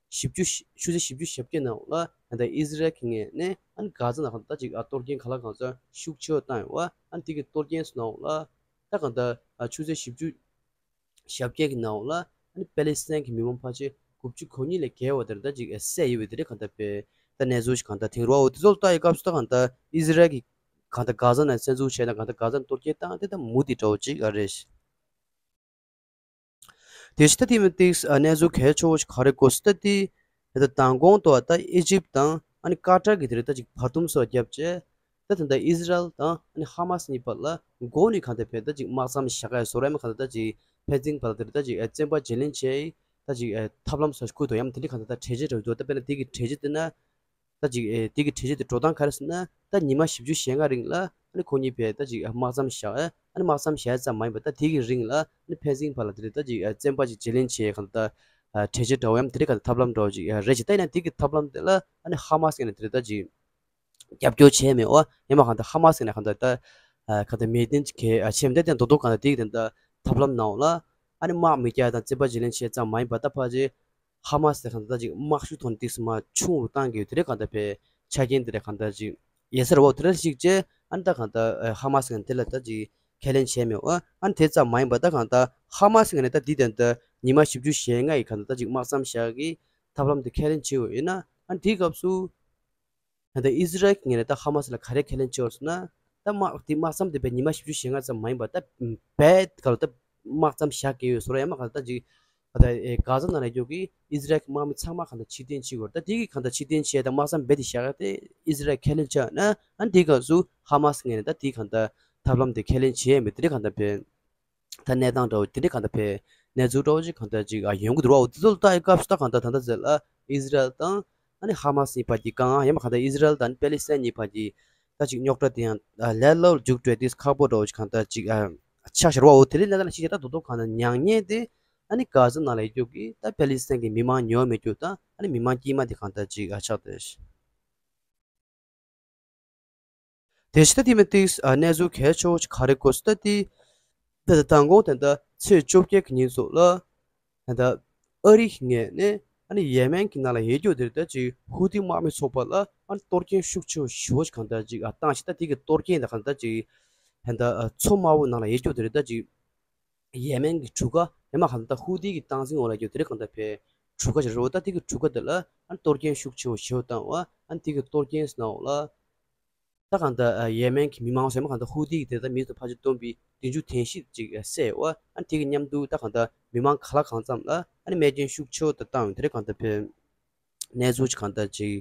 བཞི་བཅུ་ཆུ་ཚོད་བཞི་བཅུ་ཞེ་བརྒྱད་ནང་ལ་ད་ལྟ་ཨི་ཟི་རལ་གྱི་ངོས་ནས་ཨ་ནི་གྷ་ཟ་ནང་ད་ལྟ་ཅིག་ཨ་གཏོར་སྐྱོན་ག་ལ་གང་ཚ་ཤུགས་ཆེ་བ་བཏང་ཡོད་པ་ཨ་ནི་དེ་གི་གཏོར་སྐྱོན་སོང་ནང་ལ་ད་གང་ལྟར་ཆུ་ཚོད་བཞི་བཅུ་ཞེ་བརྒྱད་ཀྱི་ནང་ལ་ཨ་ནི་པེ་ལི་སི་ཐན་གྱི་མི་མང་ཕལ་ཆེར་དགུ་བཅུ་གོ་གཉིས་ལས་བརྒལ་བ་དེ་འདྲ་ཅིག་བསད་ཡོད་པའི་དེ་འདྲ་གང་ལྟར་དཔེ་ད་གནས་ཚུལ་ཞིག་གང་ལྟར་ཐེངས་རེ་བ་འོ་དེ་ཚོ་ལ་ལྟ་ཡི་སྐབས་སུ་ད་གང་ལྟར་ཨི་ཟི་རལ་གྱི་གང་ལྟར་གྷ་ཟ་ནང་བཙན་འཛུལ་བྱས་ན་གང་ལྟར་གྷ་ཟ་ནང་གཏོར་སྐྱོན་བཏང་སྟེ་ད་མུ་མཐུད་འདྲ་བོ་ཅིག་ཨ་རེད། དེ་བཞིན་ད་དེ་མིན་ཏིག་ཨ་གནས་ཚུལ་གལ་ཆེ་བོ་ཞིག་ག་རེ་གོ་སྲིད་ད་དེ་ད་ལྟ་མདང་དགོང་དུ་ད་ཨི་ཇིབ་དང་ཨ་ནི་ཀ་ཏར་གྱི་དེ་རེད་ད་ཅིག་བར་འདུམ་སོགས་བརྒྱབ་བྱས། ད་ད་ལྟ་ཨི་ཟི་རལ་དང་ཨ་ནི་ཧ་མ་སི་གཉིས་བར་ལ་མགོ་ནས་གང་ལྟར་བས་ད་ཅིག་དམག་མཚམས་བཞག་ཡ་བཟོ་ར་མ་གང་ལྟར་ད་ཅིག་ཕན་ཚུན་བར་ལ་དེ་རེད་ད་ཅིག་བཙན་པ་བརྗེ་ལེན་བྱས་ད་ཅིག་ཐབས་ལམ་སོགས་ཤིག་ཁུར་དོ་ཡང་དེ་འདྲ་གང་ལྟར་ད་གྲོས་ཆོད་འདྲ་བོ་འདུག་ད་དཔེར་ན་དེ་གི་གྲོས་ཆོད་དེ་ན། ད་ཅིག་ཨེ་དེ་གི་གྲོས་ཆོད་དེ་འགྲོ་སྟངས་ག་རེ་ཟེར་ན། ད་ཉི་མ་བཞི་བཅུ་ཞེ་ལྔ་རིང་ལ་ཨ་ནི་ཁོ་གཉིས་བས་ད་ཅིག་དམག་མཚམས་བཞག་ཨ་ནི་དམག་མཚམས་བཞག་ཙམ་མ་ཡིན་པར་ད་དེ་གི་རིང་ལ་ཨ་ནི་ཕན་ཚུན་བར་ལ་དེ་རེད་ད་ཅིག་བཙན་པ་ཅིག་བརྗེ་ལེན་བྱེད་གང་ལྟར་གྲོས་ཆོད་འདྲ་བོ་ཡང་དེ་རེད་གང་ལྟར་ཐབས་ལམ་འདྲ་བོ་ཅིག་རེད་ཅིག་ད་ཡིན་ན་དེ་གི་ཐབས་ལམ་དེ་ལ་ཨ་ནི་ཧ་མ་སི་ངོས་ནས་དེ་རེད་ད་ཅིག་རྒྱབ་སྐྱོར་བྱས་མེད་འོ་ཡང་མ་གང་ལྟར་ཧ་མ་སི་ངོས་ནས་གང་ལྟར་ད་གང་ལྟར་མེད་དོན་ཅིག་གལ་ཆེ་མི་འདུག་དེ་ཡང་དོ་དོ་གང་ལྟར་དེ་གི་དེ་ལྟར་ཐབས་ལམ་ནང་ལ་ཨ་ནི་དམག་མི་རྒྱག་དང་བཙན་པ་བརྗེ་ལེན་བྱེད་ཙམ་མ་ཡིན་པར་ད་ཕལ་ཆེར། ཧ་མ་སི་དེ་གང་ལྟར་ཅིག་དམག་ཤུགས་ཐོག་ནས་ཏིག་སི་མ་ཆུང་རུ་བཏང་གི་ཡོད་དེ་རེད་གང་ལྟར་བས་ཆ་རྐྱེན་དེ་རེད་གང་ལྟར་ཅིག་ཡོད་ས་རེད་བ་དེ་འདྲ་ཞིག་བྱས་ཨ་ནི་ད་གང་ལྟར་ཧ་མ་སི་ངོས་ནས་དེ་ལ་ད་ཅིག་ཁས་ལེན་བྱས་མེད་བ་ཨ་ནི་དེ་ཙམ་མ་ཡིན་པ་ད་གང་ལྟར་ཧ་མ་སི་ངོས་ནས་ད་འདི་དེ་འདྲ་ཉི་མ་བཞི་བཅུ་ཞེ་ལྔ་ཡི་གང་ལྟར་ད་ཅིག་དམག་མཚམས་བཞག་གི་ཐབས་ལམ་དེ་ཁས་ལེན་བྱས་ཡོད་ཡིན་ན་ཨ་ནི་དེའི་སྐབས་སུ། ད་ལྟ་ཨི་ཟི་རལ་གྱི་ངོས་ནས་ད་ཧ་མ་སི་ལ་ག་རེ་ཁས་ལེན་བྱས་ཡོད་ཟེར་ན། ད་དམག་དེ་དམག་མཚམས་དེ་བས་ཉི་མ་བཞི་བཅུ་ཞེ་ལྔ་ཙམ་མ་ཡིན་པར་ད་བས་ག་ལ་ད་དམག་མཚམས་བཞག་གི་ཡོད་ཟེར་ཡང་མ་ག་ལ་ད་ཅིག་ད་ལྟ་གྷ་ཟ་ནང་ལ་ཡོད་ཀྱི་ཨི་ཟི་རལ་གྱི་དམག་མི་ཚང་མ་ག་ལ་ཕྱིར་འཐེན་བྱེད་དགོས་ད་དེ་གི་ག་ལ་ཕྱིར་འཐེན་བྱས་ད་དམག་མཚམས་བས་དེ་བཞག་ཡ་དེ་ཨི་ཟི་རལ་ཁས་ལེན་བྱས་ན་ཨ་དེའི་སྐབས་སུ་ཧ་མ་སི་ངོས་ནས་ད་དེ་ག་ལ་ཐབས་ལམ་དེ་ཁས་ལེན་བྱས་མེད་དེ་རེད་ག་ལ་བས། ད་གནས་སྟངས་འདྲ་བོ་དེ་འདྲ་གང་ལྟར་བས་གནས་ཚུལ་འདྲ་བོ་ཅིག་གང་ལྟར་ཅིག་ཨ་ཡོང་གི་འདུག་ར། འོ་དེ་ཚོ་ལ་ལྟ་ཡི་སྐབས་སུ་ད་གང་ལྟར་ད་ལྟ་ཟེར་ལ་ཨི་ཟི་རལ་དང་ཨ་ནི་ཧ་མ་སི་གཉིས་བར་གྱི་དཀའ་ངལ་ཡང་མ་གང་ལྟར་ཨི་ཟི་རལ་དང་པེ་ལི་སི་ཐན་གཉིས་བར་གྱི་ད་ཅིག་རྙོག་དྲ་དེ་ཡང་ལས་སླ་པོ་མཇུག་སྒྲིལ་ཏེ་ཁག་པོ་འདྲ་བོ་ཅིག་གང་ལྟར་ཅིག་ཨ་ཆགས་ཤར་བ། འོ་དེ་ལས་ལ་ད་ལྟ་ཤི་ཆ་ད་དོ་དོ་གང་ལྟར་མྱ་ངན་དེ་ཨ་ནི་གྷ་ཟ་ནང་ལ་ཡོད་རྒྱུ་གི་ད་པེ་ལི་སི་ཐན་གྱི་མི་མང་ཉོ་མེད་རྒྱུ་དང་ཨ་ནི་མི་མང་དཀྱུས་མ་དེ་གང་ལྟར་ཅིག་ཨ་ཆགས་ཏེ། དེ་བཞིན་ད་དེ་མིན་ཏིག་ཨ་གནས་ཚུལ་གལ་ཆེ་བོ་ཞིག་ག་རེ་གོ་སྲིད་ད་དེ། ད་ལྟ་མདང་དགོང་དེ་འདྲ་ཚེས་བཅོ་བརྒྱད་ཀྱི་ཉིན་སོགས་ལ། ད་ལྟ་ཨ་རི་ངོས་ནས་ཨ་ནི་ཡེ་མེན་གྱི་ནང་ལ་ཡོད་རྒྱུ་དེ་རེད་ད་ཅིག་ཧུ་ཐི་དམག་མི་ཚོགས་པ་ལ་ཨ་ནི་གཏོར་སྐྱོན་ཤུགས་ཆེ་བོ་ཞེ་བོ་ཞིག་གང་ལྟར་ཅིག་ཨ་བཏང་ཞིག་ད་དེ་གི་གཏོར་སྐྱོན་དང་གང་ལྟར་ཅིག་ད་ལྟ་མཚོ་དམར་པོ་ནང་ལ་ཡོད་རྒྱུ་དེ་རེད་ད་ཅིག་ཡེ་མེན་གྱི་གྲུ་ཁ་ཡེ་མ་གང་ལྟར་ཧུ་ཐི་གི་སྟངས་འཛིན་འོག་ལ་ཡོད་དེ་རེད་གང་ལྟར་བས་གྲུ་ཁ་ཞིག་རེད་བ། ད་དེ་གི་གྲུ་ཁ་དེ་ལ་ཨ་ནི་གཏོར་སྐྱོན་ཤུགས་ཆེ་བོ་ཞེ་བོ་བཏང་བ་ཨ་ནི་དེ་གི་གཏོར་སྐྱོན་ཟེར་ན་འོག་ལ། ད་གང་ལྟར་ཡེ་མེན་གྱི་མི་མང་སོགས་མ་གང་ལྟར་ཧུ་ཐི་གི་དེ་ལྟར་མི་དུ་ཕལ་ཆེར་བསྡོམས་པའི་བདུན་ཅུ་དོན་བཞི་ཅིག་བསད་བ་ཨ་ནི་དེ་གི་མཉམ་དུ་ད་གང་ལྟར་མི་མང་ག་ལ་གང་འཚམ་ལ་ཨ་ནི་རྨས་སྐྱོན་ཤུགས་ཆེ་བོ་དང་བཏང་ཡོད་དེ་རེད་གང་ལྟར་བས་གནས་ཚུལ་ཅིག་གང་ལྟར་ཅིག་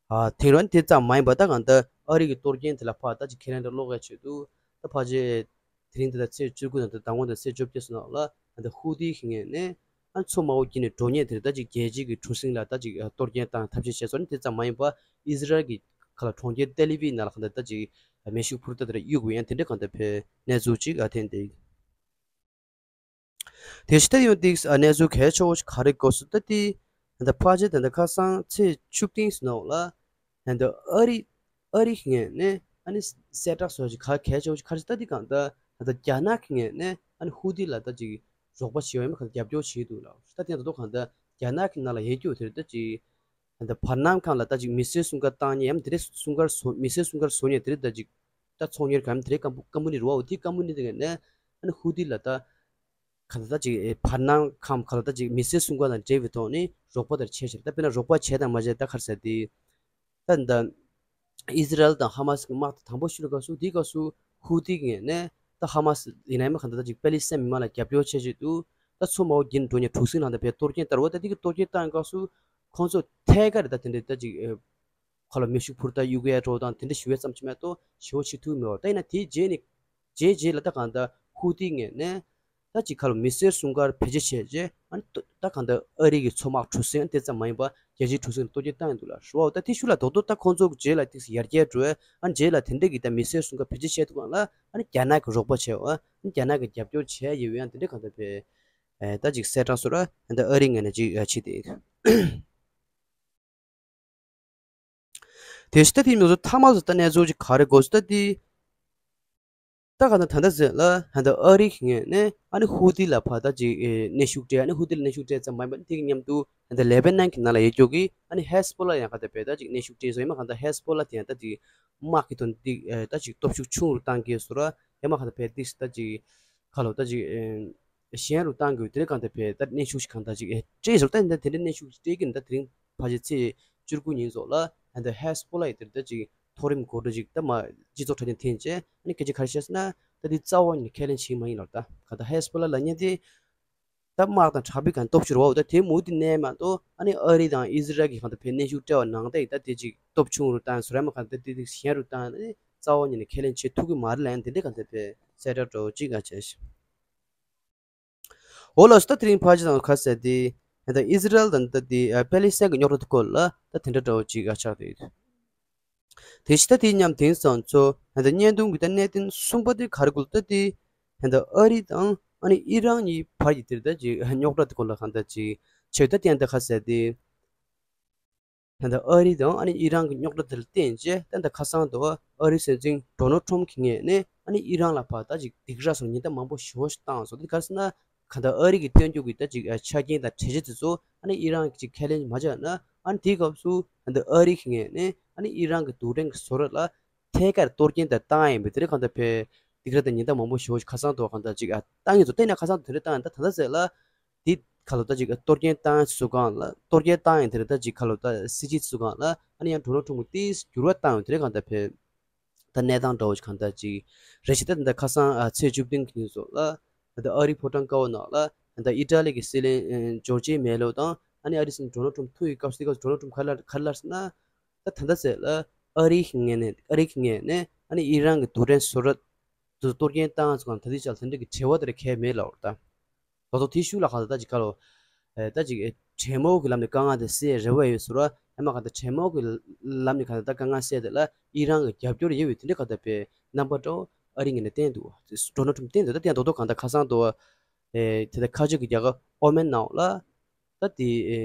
ཨ་དེང་རབས་དེ་ཙམ་མ་ཡིན་པ་ད་གང་ལྟར་ཨ་རི་གི་གཏོར་སྐྱོན་དེ་ལ་ཕར་ད་ཅིག་ཁས་ལེན་དང་ཀློག་ཡ་ཆེད་དུ་ད་ཕལ་ཆེར་དེ་རིང་འདི་ལ་ཚེས་བཅུ་དགུ་དང་ད་དང་པོ་དང་ཚེས་བཅོ་བརྒྱད་སོགས་ནང་ལ་ད་ཧུ་ཐི་གི་ངོས་ནས་ཨ་མཚོ་དམར་པོ་དཀྱིལ་ནས་འགྲོ་མཁན་དེར་ད་ཅིག་རྒྱལ་སྤྱིའི་གི་གྲུ་གཟིངས་ལ་ད་ཅིག་གཏོར་སྐྱོན་བཏང་ཐབས་ཤེས་བྱས་སོང་ནི་དེ་ཙམ་མ་ཡིན་པ་ཨི་ཟི་རལ་གྱི་ཁ་ལ་གྲོང་ཁྱེར་ཏེ་ལི་བི་ནང་ལ་གང་ལྟར་ད་ཅིག་མེ་ཤུགས་འཕུར་མདའ་དེ་འདྲ་གཡུགས་པའི་ཡང་དེ་འདྲ་གང་ལྟར་བས་གནས་ཚུལ་ཅིག་ཨ་ཐོན་ཏེ། དེ་བཞིན་ད་ཡང་ཏིག་ཨ་གནས་ཚུལ་གལ་ཆེ་བོ་ཞིག་ག་རེ་གོ་སོང་ད་ཏི། ད་ཕལ་ཆེར་ད་ལྟ་ཁ་སང་ཚེས་བཅུ་བདུན་ཟིན་འོག་ལ། ད་ལྟ་ཨ་རི་ཨ་རི་ངོས་ནས་ཨ་ནི་གསལ་བསྒྲགས་བཟོ་ཞིག་ག་གལ་ཆེ་བོ་ཞིག་ག་རེ་ད་ཏི་གང་ལྟར་ད་ལྟ་རྒྱ་ནག་གི་ངོས་ནས་ཨ་ནི་ཧུ་ཐི་ལ་ད་ཅིག་རོགས་པ་བྱེད་ཡོད་མེད་གང་ལྟར་རྒྱབ་སྐྱོར་བྱེད་འདུག་ལ། ད་དེ་ད་དོ་གང་ལྟར་རྒྱ་ནག་གི་ནང་ལ་ཡོད་རྒྱུ་དེར་ད་ཅིག་ད་བར་སྣང་ཁམས་ལ་ད་ཅིག་མི་སེར་སྲུང་སྐར་བཏང་མཁན་ཡང་དེ་རིང་སྲུང་སྐར་བཟོ་མི་སེར་སྲུང་སྐར་བཟོ་མཁན་དེ་རིང་ད་ཅིག་ད་ཚོང་གཉེར་ཁང་དེ་རིང་ཀམ་པུ་ཀམ་པུ་ནི་རེད་བ། དེ་ཀམ་པུ་ནི་དེ་ནས་ཨ་ནི་ཧུ་ཏི་ལ་ད་ག་ད་ཅིག་བར་སྣང་ཁམས་ག་ལ་ད་ཅིག་མི་སེར་སྲུང་སྐར་དང་འབྲེལ་བའི་ཐོག་ནས་རོགས་པ་དེར་བྱས་ཤག་ད་དཔེར་ན་རོགས་པ་བྱས་དང་མ་བྱས་ད་ག་རེ་ཟེར་དེ། ད་འདི་ཨི་ཟི་རལ་དང་ཧ་མ་སི་གི་དམག་དེ་དང་པོ་ཤུ་ལ་སྐབས་སུ་དེའི་སྐབས་སུ་ཧུ་ཏི་ངོས་ནས་ད་ཧ་མ་སི་ཡིན་ནའི་མ་ག་ད་ད་ཅིག་པེ་ལི་སི་ཐན་མི་མང་ལ་རྒྱབ་སྐྱོར་བྱེད་བཞིན་འདུག་ད་མཚོ་དམར་པོ་བརྒྱུད་འགྲོ་མཁན་གྲུ་གཟིངས་ནང་དུ་བས་གཏོར་སྐྱོན་བཏང་བ། ད་དེ་གི་གཏོར་སྐྱོན་བཏང་སྐབས་སུ་ཁོང་ཚོ་ཐད་ཀར་ད་དེ་འདྲའི་ད་ཅིག་ཁ་ལོ་མེ་ཤུགས་འཕུར་མདའ་གཡུག་ཡས་འགྲོ་དང་དེ་འདྲ་ཞུ་ཡས་ཙམ་ཅིག་མ་གཏོགས་ཞེ་པོ་བྱེད་ཐུབ་མེད་པ། ད་ཡིན་ན་དེའི་རྗེས་ནས་རྗེས་རྗེས་ལ་ད་གང་ལྟར་ཧུ་ཏི་ངོས་ནས་ད་ཅིག་ཁ་ལོ་མི་སེར་སྲུང་སྐར་བེད་སྤྱོད་བྱས་རྗེས་ཨ་ནི་ད་གང་ལྟར་ཨ་རི་གི་མཚོ་དམག་གྲུ་གཟིངས་དེ་ཙམ་མ་ཡིན་པ་རྒྱལ་སྤྱིའི་གྲུ་གཟིངས་གཏོར་སྐྱོན་བཏང་ཡོད་འདུག་ལ་རེད་བ། ད་དེ་ཤུ་ལ་རྡོག་རྡོག་ད་ཁོང་ཚོ་རྗེས་ལ་ཏིག་ཙམ་ཡར་རྒྱས་འགྲོ་ཨ་ནི་རྗེས་ལ་དེ་འདྲ་གི་ད་མི་སེར་སྲུང་སྐར་བེད་སྤྱོད་བྱས་འདུག་གང་ལ་ཨ་ནི་རྒྱ་ནག་གི་རོགས་པ་བྱས་བ་ཨ་ནི་རྒྱ་ནག་གི་རྒྱབ་སྐྱོར་བྱས་ཡོད་ཡང་དེ་འདྲ་གང་ལྟར་བས་ད་ཅིག་གསལ་བསྒྲགས་སོ་ར་ད་ཨ་རི་ངོས་ནས་ཅིག་བྱེད་དེ། དེ་ཕྱི་ད་དེའི་མྱོང་ཚོར་མཐའ་མ་སུ་ད་གནས་ཚུལ་ཅིག་ག་རེ་དགོས་སུ་ད་དེ། ད་ག་ན་ད་ལྟ་ཟེར་ལ་ཧན་ད་ཨ་རི་གི་ངོས་ནས་ཨ་ནི་ཧུ་ཏི་ལ་ཕར་ད་ཅིག་གནོན་ཤུགས་སྤྲད་ཨ་ནི་ཧུ་ཏི་ལ་གནོན་ཤུགས་སྤྲད་ཙམ་མ་ཡིན་པ་དེ་གི་མཉམ་དུ་ཧན་ད་ལེ་བྷ་ནན་གི་ནང་ལ་ཡོད་རྒྱུ་གི་ཨ་ནི་ཧེ་སི་བྷོ་ལ་ཡང་ག་ད་བས་ད་ཅིག་གནོན་ཤུགས་སྤྲད་སོང་ཡིན་མ་ག་ད་ཧེ་སི་བྷོ་ལ་དེ་ཡང་ད་ཅིག་དམག་གི་དོན་དེ་ད་ཅིག་སྟོབས་ཤུགས་ཆུང་རུ་བཏང་གི་སོ་ར་ཡིན་མ་ག་ད་བས་དེ་ད་ཅིག་ག་ལོ་ད་ཅིག་ཞན་རུ་བཏང་དགོས་དེ་རིང་གང་ལྟར་བས་ད་གནོན་ཤུགས་ཤིག་གང་ལྟར་ཅིག་ཨེ་སྤྲད་ཟེར་ད་འདི་དེ་འདྲའི་གནོན་ཤུགས་སྤྲད་ཀྱི་འདི་ད་དེ་རིང་ཕལ་ཆེར་ཚེས་བཅུ་དགུ་ཉིན་ཚོགས་ལ་ད་འདི་ཧེ་སི་བྷོ་ལ་ཡི་དེར་ད་ཅིག་མཐོ་རིམ་འགོ་ཁྲིད་ཅིག་ད་མ་སྤྱི་ཚོགས་དྲ་རྒྱ་འཐེན་བྱས་ཨ་ནི་སྐད་ཆ་ག་རེ་བཤད་ཟེར་ན་ད་འདི་རྩ་བ་ཉིད་ནས་ཁས་ལེན་བྱེད་མ་ཡིན་ལབ། ད་གང་ལྟར་ཧེ་སི་བྷོ་ལ་ལབ་མཁན་དེ་ད་དམག་དང་དྲག་པོའི་གང་སྟོབས་ཤུགས་རེད་བ། ད་དེ་མུ་མཐུད་ནས་མ་གཏོགས་ཨ་ནི་ཨ་རི་དང་ཨི་ཟི་རལ་གྱི་གང་ལྟར་བས་གནོན་ཤུགས་སྤྲད་པ་ནང་ད་ཡི་ད་དེ་ཅིག་སྟོབས་ཆུང་རུ་བཏང་ཟེར་ཡ་མ་གང་ལྟར་དེ་དེ་ཞན་རུ་བཏང་ནས་རྩ་བ་ཉིད་ནས་ཁས་ལེན་བྱེད་ཐུབ་ཀྱི་མ་རེད་ལབ་ཡ་དེ་འདྲའི་གང་ལྟར་བས་གསལ་བསྒྲགས་འདྲ་བོ་ཅིག་ང་བྱས་ཤིང་། འོ་ལགས་སོ། ད་དེ་རིང་ཕལ་ཆེར་དང་ཁ་གསལ་ཏེ། ད་ཨི་ཟི་རལ་དང་ད་དེ་པེ་ལི་སི་ཐན་གྱི་རྙོག་དྲ་དེ་སྐོར་ལ་ད་དེ་འདྲ་འདྲ་བོ་ཅིག་ཨ་ཆགས་ཏེ་ཡོད། དེ་བཞིན་ད་དེའི་མཉམ་དེང་སང་ཚོ་ད་བརྙན་ཐུང་གི་ད་གནད་དོན་གསུམ་པ་དེ་ག་རེ་དགོས་ད་དེ་ད་ཨ་རི་དང་ཨ་ནི་ཨི་རན་གཉིས་བར་གྱི་དེར་ད་ཅིག་རྙོག་དྲ་དེ་སྐོར་ལ་གང་ད་ཅིག་ཆེ་ད་དེ་ཡང་ད་ཁ་གསལ་ཏེ། ད་ལྟ་ཨ་རི་དང་ཨ་ནི་ཨི་རན་གྱི་རྙོག་དྲ་དེ་ལ་བརྟེན་བྱས་ད་ལྟ་ཁ་སང་དུ་ཨ་རིའི་སྲིད་འཛིན་ཌོ་ནལ་ཊམ་གྱི་ངོས་ནས་ཨ་ནི་ཨི་རན་ལ་ཕར་ད་ཅིག་སྡིགས་ར་སོགས་ཉེན་བརྡ་མང་པོ་ཞེ་པོ་ཞིག་བཏང་སོང་། དེ་ག་རེ་ཟེར་ན་གང་ལྟར་ཨ་རི་གི་བཏོན་རྒྱུ་གི་ད་ཅིག་ཆ་རྐྱེན་དང་གྲོས་ཆོད་དེ་ཚོ་ཨ་ནི་ཨི་རན་གྱིས་ཁས་ལེན་མ་བྱས་ན་ཨ་ནི་དེའི་སྐབས་སུ་ད་ལྟ་ཨ་རི་གི་ངོས་ནས་ཨ་ནི་ཨི་རན་གྱི་རྡུལ་ཕྲན་གྱི་བཟོ་གྲྭ་ལ་ཐད་ཀར་གཏོར་སྐྱོན་དང་བཏང་ཡིན་པས་དེ་རིང་གང་ལྟར་ཕར་སྡིགས་ར་དང་ཉེན་བརྡ་མང་པོ་ཞེ་པོ་ཞིག་ཁ་སང་དུ་གང་ལྟར་ཅིག་ཨ་བཏང་ཡིན་ཚོ་བལྟས་ན་ཁ་སང་དུ་དེ་འདྲ་བཏང་ཡིན། ད་ད་ལྟ་ཟེར་ལ། དེ་ཁ་ལོ་ད་ཅིག་གཏོར་སྐྱོན་བཏང་སུ་གང་ལ་གཏོར་སྐྱོན་བཏང་ཡང་དེ་རེད། ད་ཅིག་ཁ་ལོ་ད་སྲིད་ཇུས་སུ་གང་ལ་ཨ་ནི་ཡང་ཌོ་ནལ་ཊམ་གྱིས་ཏིས་འགྱུར་བ་བཏང་ཡོད་དེ་རེད། གང་ལྟར་ཕར་ད་གནས་སྟངས་འདྲ་བོ་ཞིག་གང་ལྟར་ཅིག་རེད་ཤག་ད་ད་ཁ་སང་ཨ་ཚེས་བཅུ་བདུན་གྱི་ཉིན་སོགས་ལ་ད་ཨ་རིའི་ཕོ་བྲང་ཀ་བ་ནང་ལ་ད་ཨི་ཊ་ལི་གི་སྲིད་བློན་ཨ་ཇོར་ཇི་མེ་ལོ་དང་ཨ་ནི་ཨ་རིའི་སྲིད་འཛིན་ཌོ་ནལ་ཊམ་ཐུག་ཡོད་སྐབས་སུ་དེ་སྐབས་སུ་ཌོ་ནལ་ཊམ་ག་རེ་ལབ་ཟེར་ན། ད་ད་ལྟ་ཟེར་ལ་ཨ་རི་གི་ངོས་ནས་ཨ་རི་གི་ངོས་ནས་ཨ་ནི་ཨི་རན་གྱི་རྡུལ་ཕྲན་བཟོ་གྲྭ་དུ་གཏོར་སྐྱོན་བཏང་སོང་ད་ལྟའི་ཆར་དེ་འདྲ་གི་བྲེལ་བ་དེ་རེད་གས་མེད་ལབ་པ་རེད་ད། ལོ་ཐོག་དེའི་ཤུགས་ལ་གང་ལྟར་ད་ཅིག་ག་ལོ། ད་ཅིག་གྲོས་མོལ་གྱི་ལམ་ནས་དཀའ་ངལ་དེ་སེལ་རེ་བ་ཡོད་ཟེར་བ་ཨ་མ་གང་ལྟར་གྲོས་མོལ་གྱི་ལམ་ནས་གང་ལྟར་ད་དཀའ་ངལ་སེལ་དེ་ལ་ཨི་རན་གྱི་རྒྱབ་སྐྱོར་ཡོད་པའི་དེ་འདྲ་གང་ལྟར་པའི་རྣམ་པ་འདྲ་བོ་ཨ་རི་ངོས་ནས་བསྟན་འདུག་ཌོ་ནལ་ཊམ་བསྟན་འདུག་ད་དེ་ཡང་རྡོག་རྡོག་གང་ལྟར་ཁ་སང་དུ་དེ་ལྟར་ཁ་ཆེ་གི་རྒྱལ་ཁབ་ཨོ་མན་ནང་ལ་ད་དེ་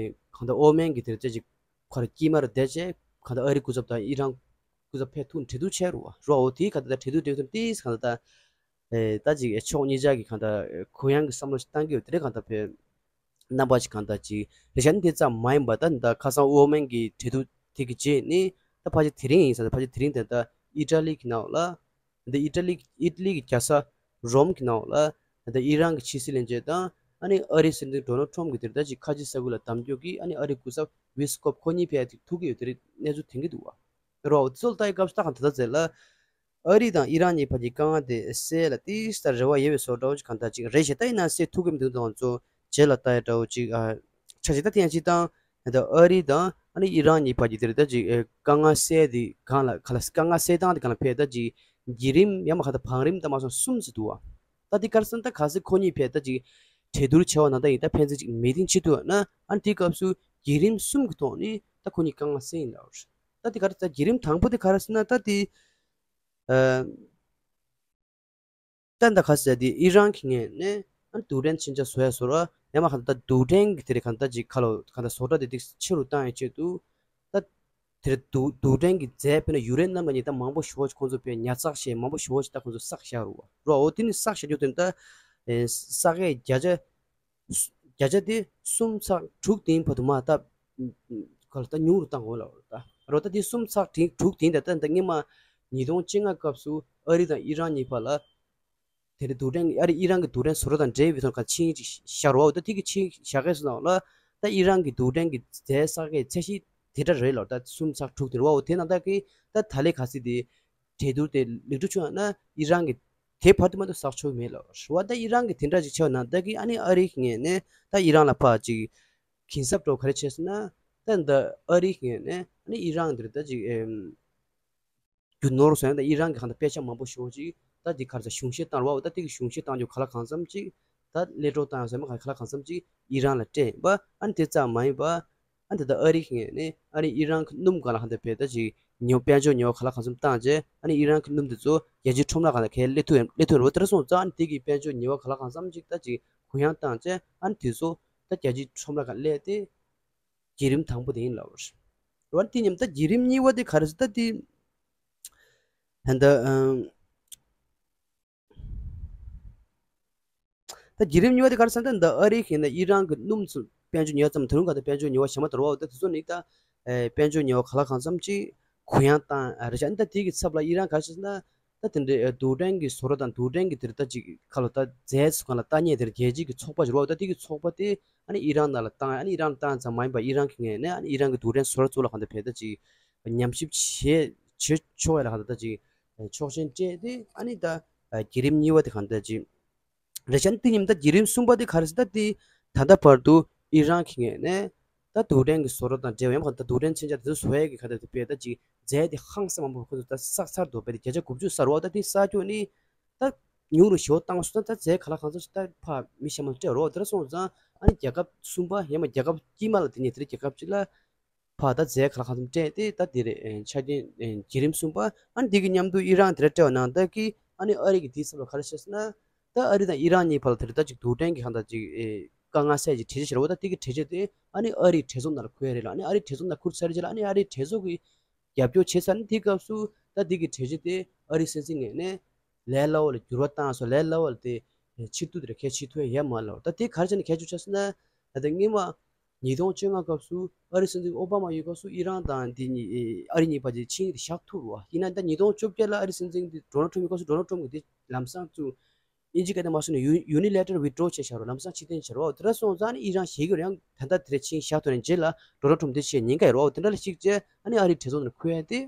གང་ལྟར་ཨོ་མན་གྱི་དེར་ཅིག་ཁོ་ར་དཀྱིལ་མར་བསྡད་བྱས་གང་ལྟར་ཨ་རི་སྐུ་ཚབ་དང་ཨི་རན་སྐུ་ཚབ་ཕེབས་ཐུག་གྲོས་བསྡུར་བྱས་རུ་བ་རོ་འོ་དེའི་གང་ལྟར་གྲོས་བསྡུར་གྲོས་བསྡུར་ཏིས་གང་ལྟར། ད་ཅིག་ཕྱོགས་གཉིས་ཆ་གི་གང་ལྟར་གུ་ཡངས་ཀྱི་བསམ་བློ་ཞིག་བཏང་གི་ཡོད་དེ་འདྲ་གང་ལྟར་བས། རྣམ་པ་ཞིག་གང་ལྟར་ཅིག་རེ་བཞག་ནི་དེ་ཙམ་མ་ཡིན་པ་ད་ད་ཁ་སང་ཨོ་མན་གྱི་གྲོས་བསྡུར་དེ་གི་རྗེས་ནི་ད་ཕལ་ཆེར་དེ་རིང་ཡིན་ས་ད་ཕལ་ཆེར་དེ་རིང་དེ་ད་ཨི་ཊ་ལི་གི་ནང་ལ་ད་ཨི་ཊ་ལི་ཨི་ཊ་ལི་གི་རྒྱལ་ས་རོམ་གི་ནང་ལ་ད་ཨི་རན་གྱི་ཕྱི་སྲིད་བློན་ཆེན་དང་ཨ་ནི་ཨ་རིའི་སྲིད་འཛིན་ཌོ་ནལ་ཊམ་གྱི་དེར་ད་ཅིག་ཁ་ཆེ་ས་ཁུལ་ལ་གདམ་རྒྱུ་གི་ཨ་ནི་ཨ་རིའི་སྐུ་ཚབ་ཝི་སི་ཀོབ་ཁོ་གཉིས་ཕེབས་ཐུག་གི་ཡོད་དེ་རིང་གནས་ཚུལ་ཐོན་གི་འདུག་བ། རོ་ཚོལ་ལྟ་ཡི་སྐབས་སུ་ད་གང་ད་ད་ཟེར་ལ། ཨ་རི་དང་ཨི་རན་གཉིས་བར་གྱི་དཀའ་ངལ་དེ་སེལ་ལ་ཏིས་ལྟར་རེ་བ་ཡོད་པའི་བཟོ་འདྲ་བོ་ཅིག་གང་ལྟར་ཅིག་རེད་ཞེ་ད་ཡིན་ན་སེལ་ཐུབ་ཀྱི་མི་འདུག་དང་ཚོ་རྗེས་ལ་ལྟ་ཡ་འདྲ་བོ་ཅིག་ཨ། ཆ་ཞེ་ད་དེ་ཡང་ཅིག་དང་ད་ཨ་རི་དང་ཨ་ནི་ཨི་རན་གཉིས་བར་གྱི་དེ་རེད་ད་ཅིག་དཀའ་ངལ་སེལ་དེ་གང་ལ་ག་ལ་དཀའ་ངལ་སེལ་སྟངས་དེ་གང་ལ་ཕེབས་ད་ཅིག་བརྒྱུད་རིམ་ཡང་མ་ག་ད་བང་རིམ་ད་མ་སོང་གསུམ་ཟེར་འདུག་བ། ད་དེ་གར་སོང་ད་གལ་སྲིད་ཁོ་གཉིས་ཕེབས་ད་ཅིག་གྲོས་བསྡུར་བྱས་པ་ན་ད་ཡིན་ད་ཕན་ཚུན་ཅིག་མི་ཏིང་བྱེད་ཐུབ་ན་ཨ་ནི་དེའི་སྐབས་སུ་བརྒྱུད་རིམ་གསུམ་གྱི་ཐོག་ནས་ད་ཁོ་གཉིས་དཀའ་ངལ་སེལ་ཡིན་ད་བ། ད་དེ་ག་རེ་ད་བརྒྱུད་རིམ་དང་པོ་དེ་ག་རེ་ཟེར་ན་ད་དེ། ཨ། ད་ད་ག་ཟེར་དེ་ཨི་རན་གྱི་ངོས་ནས་ཨ་རྡུལ་ཕྲན་མཚོན་ཆ་བཟོ་ཡ་བཟོ་ར་ཡང་མ་ག་ད་རྡུལ་ཕྲན་གྱི་དེ་རེད་ག་ད་ཅིག་ཁ་ལོ་ག་ད་བཟོ་གྲྭ་དེ་ཏིག་ཆེ་རུ་བཏང་ཡའི་ཆེད་དུ་ད་དེ་རེད་རྡུལ་རྡུལ་ཕྲན་གྱི་རྫས་དཔེར་ན་ཡུ་རེ་ནམ་ལ་ཉིད་ད་མང་པོ་ཞེ་པོ་ཅིག་ཁོང་ཚོ་དཔེ་ཉར་ཚགས་བྱས་མང་པོ་ཞེ་པོ་ཅིག་ད་ཁོང་ཚོ་བསགས་བཞག་རུ་བ་རོ་འོ་དེ་ནི་བསགས་བཞག་རྒྱུ་དེ་ནི་ད་བསགས་ཡས་བརྒྱ་ཆ། བརྒྱ་ཆ་དེ་གསུམ་ཚེག་དྲུག་དེ་ཡིན་བར་དུ་མ་ད། ག་ལ་ད་ཉུང་རུ་བཏང་དགོས་ལབ་རེད། ད་རོ་ད་དེ་གསུམ་ཚེག་དྲུག་དྲུག་དེ་འདྲ་ད་ད་སྔོན་མ་ཉིས་སྟོང་བཅོ་ལྔ་སྐབས་སུ་ཨ་རི་དང་ཨི་རན་གཉིས་བར་ལ། དེ་རིང་རྡུལ་ཕྲན་ཨ་རི་ཨི་རན་གྱི་རྡུལ་ཕྲན་བཟོ་གྲྭ་དང་འབྲེལ་བའི་ཐོག་ཁ་ཆིངས་ཅིག་བཞག་རོགས། ད་དེ་གི་ཆིངས་བཞག་མཁན་ཚོ་ནང་ལ་ད་ཨི་རན་གྱི་རྡུལ་ཕྲན་གྱི་རྫས་བསགས་མཁན་ཚད་གཞི་དེ་འདྲ་རེད་ལབ། ད་གསུམ་ཚེག་དྲུག་དེ་རེད་བ། དེ་ནང་ད་གི་ད་ད་ལས་ག་ཚོད་དེ་གྲོས་བསྡུར་དེ་ལེགས་གྲུབ་བྱུང་ཡང་ན་ཨི་རན་གྱི་དེ་བར་དུ་མ་གཏོགས་བསགས་ཆོག་གི་མེད་ལབ་རེད་བ། ད་ཨི་རན་གྱི་དེ་འདྲ་ཅིག་བྱས་པ་ན་ད་གི་ཨ་ནི་ཨ་རིའི་ངོས་ནས་ད་ཨི་རན་ལ་ཕར་ཅིག་གུན་གསབ་འདྲ་བོ་ག་རེ་བྱས་སོང་ན། ད་ད་ཨ་རིའི་ངོས་ནས་ཨ་ནི་ཨི་རན་འདིར་ད་ཅིག་ཨེམ། རྒྱུ་ནོར་སོང་ཡང་ད་ཨི་རན་གྱི་གང་ལྟར་དཔེ་ཆ་མང་པོ་ཞེ་པོ་ཅིག་ད་འདི་ག་རེ་ཟེར་གཞུང་བཞེས་བཏང་རོགས། ད་དེ་གི་གཞུང་བཞེས་བཏང་རྒྱུ་གང་ལ་གང་འཚམ་ཅིག་ད་ལས་འཕྲོ་བཏང་ཡང་ཟེར་མ་གང་ལ་གང་འཚམ་ཅིག་ཨི་རན་ལ་སྤྲད་པ། ཨ་ནི་དེ་ཙམ་མ་ཡིན་པ་ཨ་ནི་ད་ལྟ་ཨ་རི་གི་ངོས་ནས་ཨ་ནི་ཨི་རན་གྱི་སྣུམ་གང་ལ་གང་འདྲ་བས་ད་ཅིག་ཉོ་དཔལ་འབྱོར་ཉོ་བ་གང་ལ་གང་འཚམ་བཏང་རྗེས་ཨ་ནི་ཨི་རན་གྱི་སྣུམ་དེ་ཚོ་རྒྱལ་སྤྱིའི་ཁྲོམ་ར་གང་ལ་གས་སླེབས་ཐུབ་སླེབས་ཐུབ་རེད་བ། དེ་འདྲ་སོང་ཙང་ཨ་ནི་དེ་གི་དཔལ་འབྱོར་ཉོ་བ་གང་ལ་གང་འཚམ་ཅིག་ད་ཅིག་གུ་ཡངས་བཏང་རྗེས་ཨ་ནི་དེ་ཚོ་ད་རྒྱལ་སྤྱིའི་ཁྲོམ་ར་གང་སླེབས་ཏེ། བརྒྱུད་རིམ་དང་པོ་དེ་ཡིན་ལབ་རེད། འོ་དེ་མཉམ་ད་བརྒྱུད་རིམ་གཉིས་པ་དེ་ག་རེ་ཟེར་ད་དེ། ད་ལྟ་ཨང་། ད་བརྒྱུད་རིམ་གཉིས་པ་དེ་ག་རེ་ཟེར་ན་ད་ཨ་རི་གིས་ན་ཨི་རན་གྱི་སྣུམ་ཚོ་དཔལ་འབྱོར་ཉོ་ཡ་ཙམ་ད་རུང་ག་ད་དཔལ་འབྱོར་ཉོ་བ་གཞན་མ་དར་བ་འོ་ད་དེ་ཚོ་ནི་ད་དཔལ་འབྱོར་ཉོ་བ་ག་ལ་གང་འཚམ་ཅིག་གུ་ཡངས་བཏང་རེད་ཤག་ཨ་ནི་ད་དེ་གི་ཚབ་ལ་ཨི་རན་ག་རེ་ཟེར་ན་ད་དེ་འདྲའི་རྡུལ་ཕྲན་གྱི་བཟོ་གྲྭ་དང་རྡུལ་ཕྲན་གྱི་དེར་ད་ཅིག་ག་ལ་ད་རྫས་སུ་གང་ལ་ལྟ་མཁན་དེར་རྒྱལ་སྤྱི་གི་ཚོགས་པ་ཞིག་རེད་བ། ད་དེ་གི་ཚོགས་པ་དེ་ཨ་ནི་ཨི་རན་ནང་ལ་བཏང་ཨ་ནི་ཨི་རན་ལ་བཏང་ཙམ་མ་ཡིན་པ་ཨི་རན་གྱི་ངོས་ནས་ཨ་ནི་ཨི་རན་གྱི་རྡུལ་ཕྲན་བཟོ་གྲྭ་ཚོ་ལ་གང་ལྟར་བས་ད་ཅིག་ཉམས་ཞིབ་བྱེད་བྱེད་ཆོག་ཡ་ལ་གང་ལྟར་ད་ཅིག་ཆོག་མཆན་སྤྲད་དེ་ཨ་ནི་ད་བརྒྱུད་རིམ་གཉིས་པ་དེ་གང་ལྟར་ཅིག་རེད་ཤག་ཨ་ནི་དེ་མཉམ་ད་བརྒྱུད་རིམ་གསུམ་པ་དེ་ག་རེ་ཟེར་ད་དེ་ད་ལྟ་བར་དུ་ཨི་རན་གྱི་ངོས་ནས་ད་རྡུལ་ཕྲན་གྱི་བཟོ་གྲྭ་དང་འབྲེལ་བའི་ཡང་ད་རྡུལ་ཕྲན་མཚོན་ཆ་དེ་ཚོ་བཟོ་ཡས་ཀྱི་ག་ད་དེ་བས་ད་ཅིག་རྫས་དེ་ཧང་སང་མང་པོ་ཁོ་ཚོ་ད་བསགས་ཚར་འདུག་བས་དེ་བརྒྱ་ཆ་དགུ་བཅུ་བསགས་རོགས། ད་དེ་བསགས་རྒྱུ་ནི་ད་ཉུང་རུ་ཞེ་པོ་བཏང་སོང་ད་རྫས་ག་ལ་གང་འཚམ་ཞིག་ད་ཕར་མི་གཞན་མ་སྤྲད་རོགས། དེ་འདྲ་སོང་ཙང་ཨ་ནི་རྒྱལ་ཁབ་གསུམ་པ་ཡང་མ་རྒྱལ་ཁབ་དཀྱིལ་མ་ལ་དེ་ནས་དེ་རིང་རྒྱལ་ཁབ་གཅིག་ལ། ཕར་ད་རྫས་ག་ལ་གང་འཚམ་སྤྲད་དེ་ད་དེ་རེད་ཆ་རྐྱེན་བརྒྱུད་རིམ་གསུམ་པ། ཨ་ནི་དེ་གི་མཉམ་དུ་ཨི་རན་དེ་འདྲ་སྤྲད་པ་ནང་ད་གི་ཨ་ནི་ཨ་རི་གི་དེའི་ཚབ་ལ་ག་རེ་བཤད་ཟེར་ན། ད་ཨ་རི་དང་ཨི་རན་གཉིས་བར་ལ་དེ་རེད་ད་ཅིག་རྡུལ་ཕྲན་གྱི་གང་ད་ཅིག་དཀའ་ངལ་སེལ་གྱི་གྲོས་ཆོད་ཞིག་རེད་བ། ད་དེ་གི་གྲོས་ཆོད་དེ་ཨ་ནི་ཨ་རིའི་གྲོས་ཚོགས་ནང་ལ་འཁུར་ཡ་རེད་ལ། ཨ་ནི་ཨ་རིའི་གྲོས་ཚོགས་ནང་འཁུར་ཚར་རྗེས་ལ་ཨ་ནི་ཨ་རིའི་གྲོས་ཚོགས་ཀྱི་རྒྱབ་སྐྱོར་བྱས་ཚར་ནས་དེའི་སྐབས་སུ་ད་དེ་གི་གྲོས་ཆོད་དེ་ཨ་རིའི་སྲིད་འཛིན་ངོས་ནས་ལས་སླ་བོ་ལ་འགྱུར་བ་བཏང་སོང་། ལས་སླ་བོ་ལ་དེ་ཕྱིར་བསྡུ་དེ་རེད་གལ་ཆེ་ཐུབ་ཡ་ཡོད་མ་རེད་ལ། ད་དེ་ག་རེ་བྱས་ནས་གལ་ཆེ་ཆགས་སོང་ན་ད་ལྟ་སྔོན་མ་ཉིས་སྟོང་བཅོ་ལྔ་སྐབས་སུ་ཨ་རིའི་སྲིད་འཛིན་ཨོ་བྷ་མ་ཡོད་སྐབས་སུ་ཨི་རན་དང་དེ་གཉིས་ཨ་རི་གཉིས་བར་གྱི་ཆིངས་ཡིག་དེ་བཞག་ཐུབ་རེད་བ། ཡིན་ན་ད་ཉིས་སྟོང་བཅོ་བརྒྱད་ལ་ཨ་རིའི་སྲིད་འཛིན་དེ་ཌོ་ནལ་ཊམ་ཡོད་སྐབས་སུ་ཌོ་ནལ་ཊམ་གྱིས་དེ་ལམ་སང་ཚུར་དབྱིན་ཇི་སྐད་ནས་མ་གསུངས་ན་ཡུ་ཡུ་ནི་ལེ་ཊར་ཝི་ཌོ་རོ་བྱས་བཞག་རོགས། ལམ་སང་ཕྱིར་འཐེན་བྱས་རོགས། དེ་འདྲ་སོང་ཙང་ནི་ཨི་རན་ཞེད་ཀྱི་རེད། ཡང་ད་ལྟ་དེ་འདྲ་ཆིངས་བཞག་ཐུབ་ནས་རྗེས་ལ་ཌོ་ནལ་ཊམ་དེ་བྱས་ཉེན་ཁ་ཡོད་རོགས། དེ་འདྲ་ལ་གཞིགས་བྱས་ཨ་ནི་ཨ་རིའི་གྲོས་ཚོགས་ནང་འཁུར་ཡ་དེ་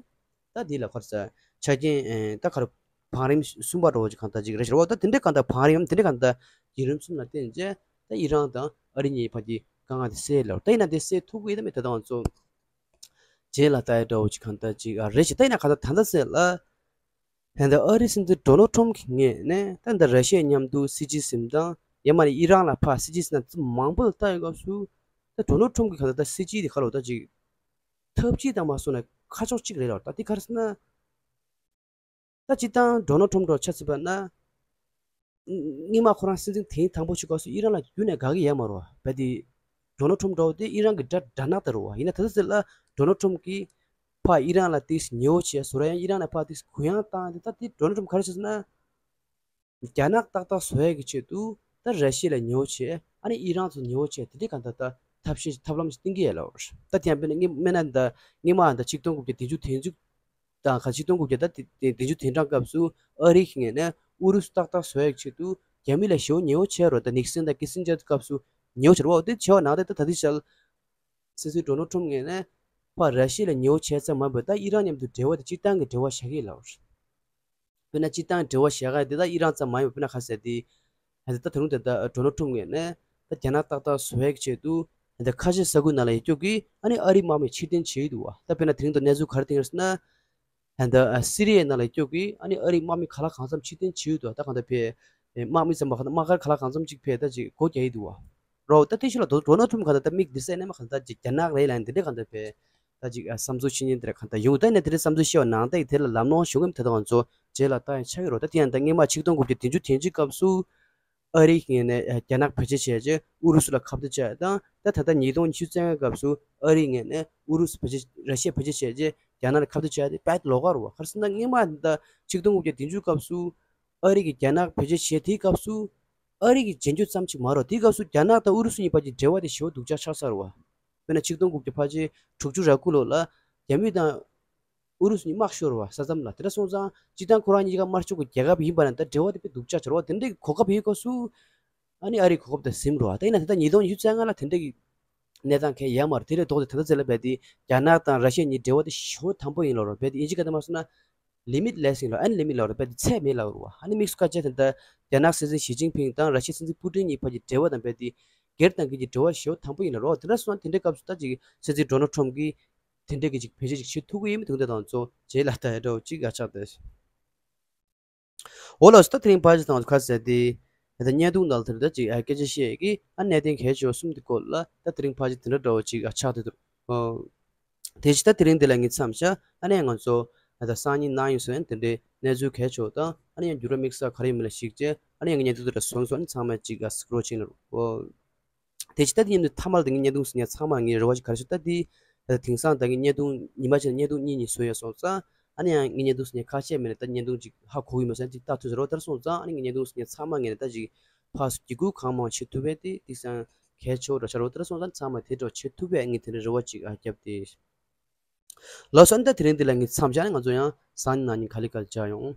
ད་དེ་ལ་ག་རེ་ཟེར་ཆ་རྐྱེན་ཨེ་ད་ག་རེ་བང་རིམ་གསུམ་པ་འདྲ་བོ་ཅིག་གང་ལྟར་ཅིག་རེད་ཤག་རོགས། ད་དེ་འདྲའི་གང་ལྟར་བང་རིམ་དེ་འདྲའི་གང་ལྟར་བརྒྱུད་རིམ་གསུམ་ལ་བརྟེན་བྱས་ད་ཨི་རན་དང་ཨ་རི་གཉིས་བར་གྱི་དཀའ་ངལ་དེ་སེལ་ལབ། ད་ཡིན་ན་དེ་སེལ་ཐུབ་ཀྱི་ཡོད་ད་མེད་ད་ལྟ་ང་ཚོ་རྗེས་ལ་ལྟ་ཡ་འདྲ་བོ་ཅིག་གང་ལྟར་ཅིག་ཨ་རེད་ཤག་ད་ཡིན་ན་གང་ལྟར་ད་ལྟ་སེལ་ལ། ད་ལྟ་ཨ་རིའི་སྲིད་འཛིན་ཌོ་ནལ་ཊམ་གྱི་ངོས་ནས་ད་ལྟ་ར་ཤི་ཡ་མཉམ་དུ་སྲིད་ཇུས་འཛིན་སྟངས་ཡང་མ་ནས་ཨི་རན་ལ་ཕར་སྲིད་ཇུས་འཛིན་སྟངས་མང་པོ་ལ་ལྟ་ཡོད་སྐབས་སུ་ད་ཌོ་ནལ་ཊམ་གྱི་ག་ད་ལྟ་སྲིད་ཇུས་དེ་ག་ལ་ད་ཅིག་ཐབས་ཇུས་དང་མ་སོང་ན་ཁ་ཕྱོགས་གཅིག་རེད་ལ། ད་དེ་ག་རེ་ཟེར་ན་ད་སྤྱིར་བཏང་ཌོ་ནལ་ཊམ་འདྲ་ཆ་མཚོན་པ་ན། སྔོན་མ་ཁོ་རང་སྲིད་འཛིན་ཐེངས་དང་པོ་ཞིག་སྐབས་སུ་ཨི་རན་ལ་ཁྱོན་ནས་དགའ་གི་ཡོད་མ་རེད་བ། རྦད་དེ་ཌོ་ནལ་ཊམ་འདྲ་བོ་དེ་ཨི་རན་གྱི་དགྲ་དགྲ་ནག་དེ་རེད་བ། ཡིན་ན་ད་ལྟ་ཟེར་ལ་ཌོ་ནལ་ཊམ་གྱིས་ཕར་ཨི་རན་ལ་ཏིས་ཉེ་བོ་བྱས་བཟོ་ར་ཡང་ཨི་རན་ལ་ཕར་ཏིས་གུ་ཡངས་བཏང་སྟེ་ད་དེ་ཌོ་ནལ་ཊམ་ག་རེ་བྱས་ཟེར་ན། རྒྱ་ནག་ཏག་ཏག་བཟོ་ཡས་ཀྱི་ཆེད་དུ་ད་ར་ཤི་ཡ་ལ་ཉེ་བོ་བྱས་ཨ་ནི་ཨི་རན་ཚོ་ཉེ་བོ་བྱས་དེ་འདྲའི་གང་ལྟར་ད་ཐབས་ཤེས་ཐབས་ལམ་ཞིག་བཏིང་གི་ཡོད་ལ། ད་དེ་ཡང་དཔེར་ན་སྔོན་སྨན་ན་ད་སྔོན་མ་ད་ཆིག་སྟོང་དགུ་བརྒྱ་བདུན་ཅུ་དོན་གཅིག་དང་ག་ཆིག་སྟོང་དགུ་བརྒྱ་ད་དེ་དེ་བདུན་ཅུ་དོན་གྲངས་སྐབས་སུ་ཨ་རི་གི་ངོས་ནས་ཨུ་རུ་སུ་ཏག་ཏག་བཟོ་ཡག་ཆེད་དུ་རྒྱ་མི་ལ་ཞེ་པོ་ཉེ་བོ་བྱས་རོགས། ད་ནིག་སན་དང་ཀི་སིན་ཇར་སྐབས་སུ་ཉེ་བོ་བྱས་རོགས། དེ་བྱས་པ་ནང་དེ་ད་ད་ལྟའི་ཆར་སྲིད་འཛིན་ཌོ་ནལ་ཊམ་ངོས་ནས་ཕར་ར་ཤི་ཡ་ལ་ཉེ་བོ་བྱས་ཙམ་མ་ཡིན་པར་ད་ཨི་རན་མཉམ་དུ་འབྲེལ་བ་དེ་སྤྱིར་བཏང་གི་འབྲེལ་བ་བཞག་གི་ཡོད་ལ། དཔེར་ན་སྤྱིར་བཏང་འབྲེལ་བ་བཞག་ཡག་དེ་ད་ཨི་རན་ཙམ་མ་ཡིན་པར་དཔེར་ན་ག་ཟེར་དེ། ད་ད་ད་རུང་དེ་ད་ཌོ་ནལ་ཊམ་ངོས་ནས་ད་རྒྱ་ནག་ཏག་ཏག་བཟོ་ཡག་ཆེད་དུ་ད་ཁ་ཆེ་ས་ཁུལ་ནང་ལ་ཡོད་རྒྱུ་གི་ཨ་ནི་ཨ་རིའི་དམག་མི་ཕྱིར་འཐེན་བྱེད་ཀྱི་འདུག་བ། ད་དཔེར་ན་དེ་རིང་དུ་གནས་ཚུལ་ག་རེ་བཏིང་ཡོད་ཟེར་ན། ད་ལྟ་སི་རི་ཡའི་ནང་ལ་སྐྱོད་ཀྱི་ཨ་ནི་ཨ་རིའི་དམག་མི་ག་ལ་གང་འཚམ་ཕྱིར་འཐེན་བྱེད་ཡོད་འདུག་ད་གང་ལྟར་བས་དམག་མི་ཙམ་པ་གང་ལྟར་དམག་སྒར་ག་ལ་གང་འཚམ་ཅིག་བས་ད་ཅིག་སྒོ་རྒྱག་ཡི་འདུག་བ། རོ་ད་དེ་ཤུ་ལ་ཌོ་ཌོ་ནལ་ཊམ་གང་ལྟར་ད་མིག་འདི་སེ་ནས་མ་གང་ལྟར་ཅིག་རྒྱ་ནག་རེད་ལ་འདི་འདྲ་གང་ལྟར་བས་ད་ཅིག་བསམ་ཚུལ་ཤེས་ཉན་དེ་འདྲ་གང་ལྟར་ཡོང་ད་ནས་དེ་འདྲ་བསམ་ཚུལ་བཤད་པ་ནང་ད་ཡི་དེ་ལ་ལམ་ལྷོང་བྱུང་གི་མི་ད་ད་ང་ཚོ་རྗེས་ལ་ལྟ་ཡང་ཆགས་ཀྱི་རོ། ད་དེ་ཡང་ད་སྔོན་མ་ཆིག་སྟོང་དགུ་བརྒྱ་བདུན་ཅུ་དོན་གཅིག་སྐབས་སུ། ཨ་རིའི་ངོས་ནས་རྒྱ་ནག་བེད་སྤྱོད་བྱས་རྗེས་ཨུ་རུ་སུ་ལ་ཁ་གཏད་བཅག་དང་ད་ད་ལྟ་ཉིས་སྟོང་ཉི་ཤུ་རྩ་ལྔ་སྐབས་སུ་ཨ་རིའི་ངོས་ནས་ཨུ་རུ་སུ་བེད་སྤྱོད་ར་ཤི་ཡ་བེད་སྤྱོད་བྱས་རྗེས་རྒྱ་ནག་ལ་ཁ་གཏད་བཅག་དེ་དཔེ་ལོགས་ཀ་རུ་བ། ག་རེ་ཟེར་ན་སྔོན་མ་ད་ཆིག་སྟོང་དགུ་བརྒྱ་བདུན་ཅུ་སྐབས་སུ་ཨ་རི་གིས་རྒྱ་ནག་བེད་སྤྱོད་བྱས་དེའི་སྐབས་སུ་ཨ་རི་གི་རྗེས་འཇུག་ཙམ་ཅིག་མ་རོ། དེའི་སྐབས་སུ་རྒྱ་ནག་དང་ཨུ་རུ་སུ་གཉིས་བར་གྱི་འབྲེལ་བ་དེ་ཞེ་པོ་སྡུག་ཅག་ཆགས་ཚར་བ། དཔེར་ན་ཆིག་སྟོང་དགུ་བརྒྱ་ཕལ་ཆེར་དྲུག་ཅུ་རེ་དགུ་ལོ་ལ་རྒྱ་མི་དང་ཨུ་རུ་སུ་གཉིས་དམག་ཤོར་བ་ས་མཚམས་ལ། དེ་འདྲ་སོང་ཙང་སྤྱིར་བཏང་ཁོ་རང་གཉིས་ཀ་དམར་ཕྱོགས་ཀྱི་རྒྱལ་ཁབ་ཡིན་པ་ན་ད་འབྲེལ་བ་དེ་དཔེ་སྡུག་ཅག་བྱ་རོགས། དེ་འདྲའི་གོ་སྐབས་ཡོད་སྐབས་སུ་ཨ་ནི་ཨ་རིའི་གོ་སྐབས་དེ་ཟིན་རོགས། ད་ཡིན་ན་ད་ལྟ་ཉིས་སྟོང་ཉི་ཤུ་རྩ་ལྔ་ལ་དེ་འདྲའི་གི་གནས་སྟངས་གང་ཡང་ཡོད་མ་རེད། དེ་ལས་ལྡོག་སྟེ་ད་ལྟ་ཚེ་ལ་རྦད་དེ་རྒྱ་ནག་དང་ར་ཤི་ཡ་གཉིས་འབྲེལ་བ་དེ་ཞེ་པོ་དམ་པོ་ཡིན་ལབ་རོགས། རྦད་དེ་ཡིན་གཅིག་ག་ད་མ་སོང་ན་ལི་མིཊ་ལེ་སི་ཡིན་ལབ། ཨ་ནི་ལི་མིཊ་ལབ་རོགས། རྦད་དེ་ཚད་མེད་ལབ་རོགས། ཨ་ནི་དམིགས་སུ་བཀར་བྱས་ད་ལྟ་རྒྱ་ནག་སྲིད་འཛིན་ཞི་ཅིན་ཕིང་དང་ར་ཤི་ཡ་སྲིད་འཛིན་པུ་ཏིན་གཉིས་བར་གྱི་འབྲེལ་བ་དང་རྦད་དེ་སྒེར་དང་སྒེར་གྱི་འབྲེལ་བ་ཞེ་པོ་དམ་པོ་ཡིན་ལབ་རོགས། དེ་འདྲ་སོང་ན་དེ་འདྲའི་སྐབས་སུ་ད་ཅིག་སྲིད་འཛིན་ཌོ་ནལ་ཊམ་གྱིས་དེ་འདྲའི་གི་ཅིག་བེད་སྤྱོད་ཅིག་བྱེད་ཐུབ་ཀྱི་ཡིན་མིན་དེ་འདྲ་དང་ཚོ་རྗེས་ལ་ལྟ་ཡ་འདྲ་བོ་ཅིག་ཨ་ཆགས་ཏེ། འོ་ལགས་སོ། ད་དེ་རིང་ཕལ་ཆེར་དང་ཁ་ཟེར་ཏེ། ད་བརྙན་ཐུང་ནང་ལ་དེ་འདྲ་ཅིག་ཨ་སྐད་ཆ་བཤད་ཀྱི་ཨ་གནད་དོན་གལ་ཆེ་བ་གསུམ་དེ་སྐོར་ལ་ད་དེ་རིང་ཕལ་ཆེར་དེ་འདྲ་འདྲ་བོ་ཅིག་ཨ་ཆགས་ཏེ་འདུག་ཨོ། དེ་ཕྱི་ད་དེ་རིང་འདི་ལ་ངས་མཚམས་བཞག་ཨ་ནས་ང་ཚོ་ད་སང་ཉིན་གནངས་ཉིན་སོགས་ཡང་དེ་འདྲའི་གནས་ཚུལ་གལ་ཆེ་བ་དང་ཨ་ནས་ཡང་འགྱུར་བ་དམིགས་བསལ་ག་རེ་ཡོད་མེད་ལ་གཞིགས་བྱས་ཨ་ནས་ཡང་ངས་བརྙན་ཐུང་དེ་འདྲ་བཟོས་སོང་། ཨ་ནས་ཚང་མས་ཅིག་ཨ་སྐུ་རོགས་བྱེད་ལ་རོགས། ཨོ། དེ་ཕྱི་ད་དེ་མཉམ་དུ་མཐའ་མར་དེ་ངས་བརྙན་ཐུང་ཟིན་ཡ་ཚང་མ་ངའི་རེ་བ་ཞིག་ག་རེ་ཞུ། ད་དེ་ད་དེང་སང་ད་ངས་བརྙན་ཐུང་ཉི་མ་གཅིག་ལ་བརྙན་ཐུང་གཉིས་གཉིས་བཟོ་ཡ་སོང་ཙང་ཨ་ནི་ཡང་ངས་བརྙན་ཐུང་ཟིན་ཡ་ཁ་ཤས་མེད་ན་ད་བརྙན་ཐུང་ཅིག་ཧ་གོ་གི་མ་སོང་། ཅིག་ལྟ་ཐུབ་ས་རེད་བ། དེར་སོང་ཙང་ཨ་ནི་ངས་བརྙན་ཐུང་ཟིན་ཡ་ཚང་མ་ངས་ད་ཅིག་ཕར་ཚུར་འགྱིག་ཁུག་གང་མང་བྱེད་ཐུབ་པས་དེ་དེང་སང་གལ་ཆེ་བོ་འདྲ་ཆགས་རེད་བ། དེར་སོང་ཙང་ཚང་མ་དེ་འདྲ་བྱེད་ཐུབ་པས་ངས་དེ་འདྲ་རེ་བ་ཅིག་ཨ་བརྒྱབ་སྟེ། ལགས་སོ། ཨ་ནི་ད་དེ་རིང་འདི་ལ་ངས་མཚམས་བཞག་ནས་ང་ཚོ་ཡང་སང་ཉིན་གནངས་ཉིན་ག་ལེ་ག་ལེ་མཇལ་ཡོང་།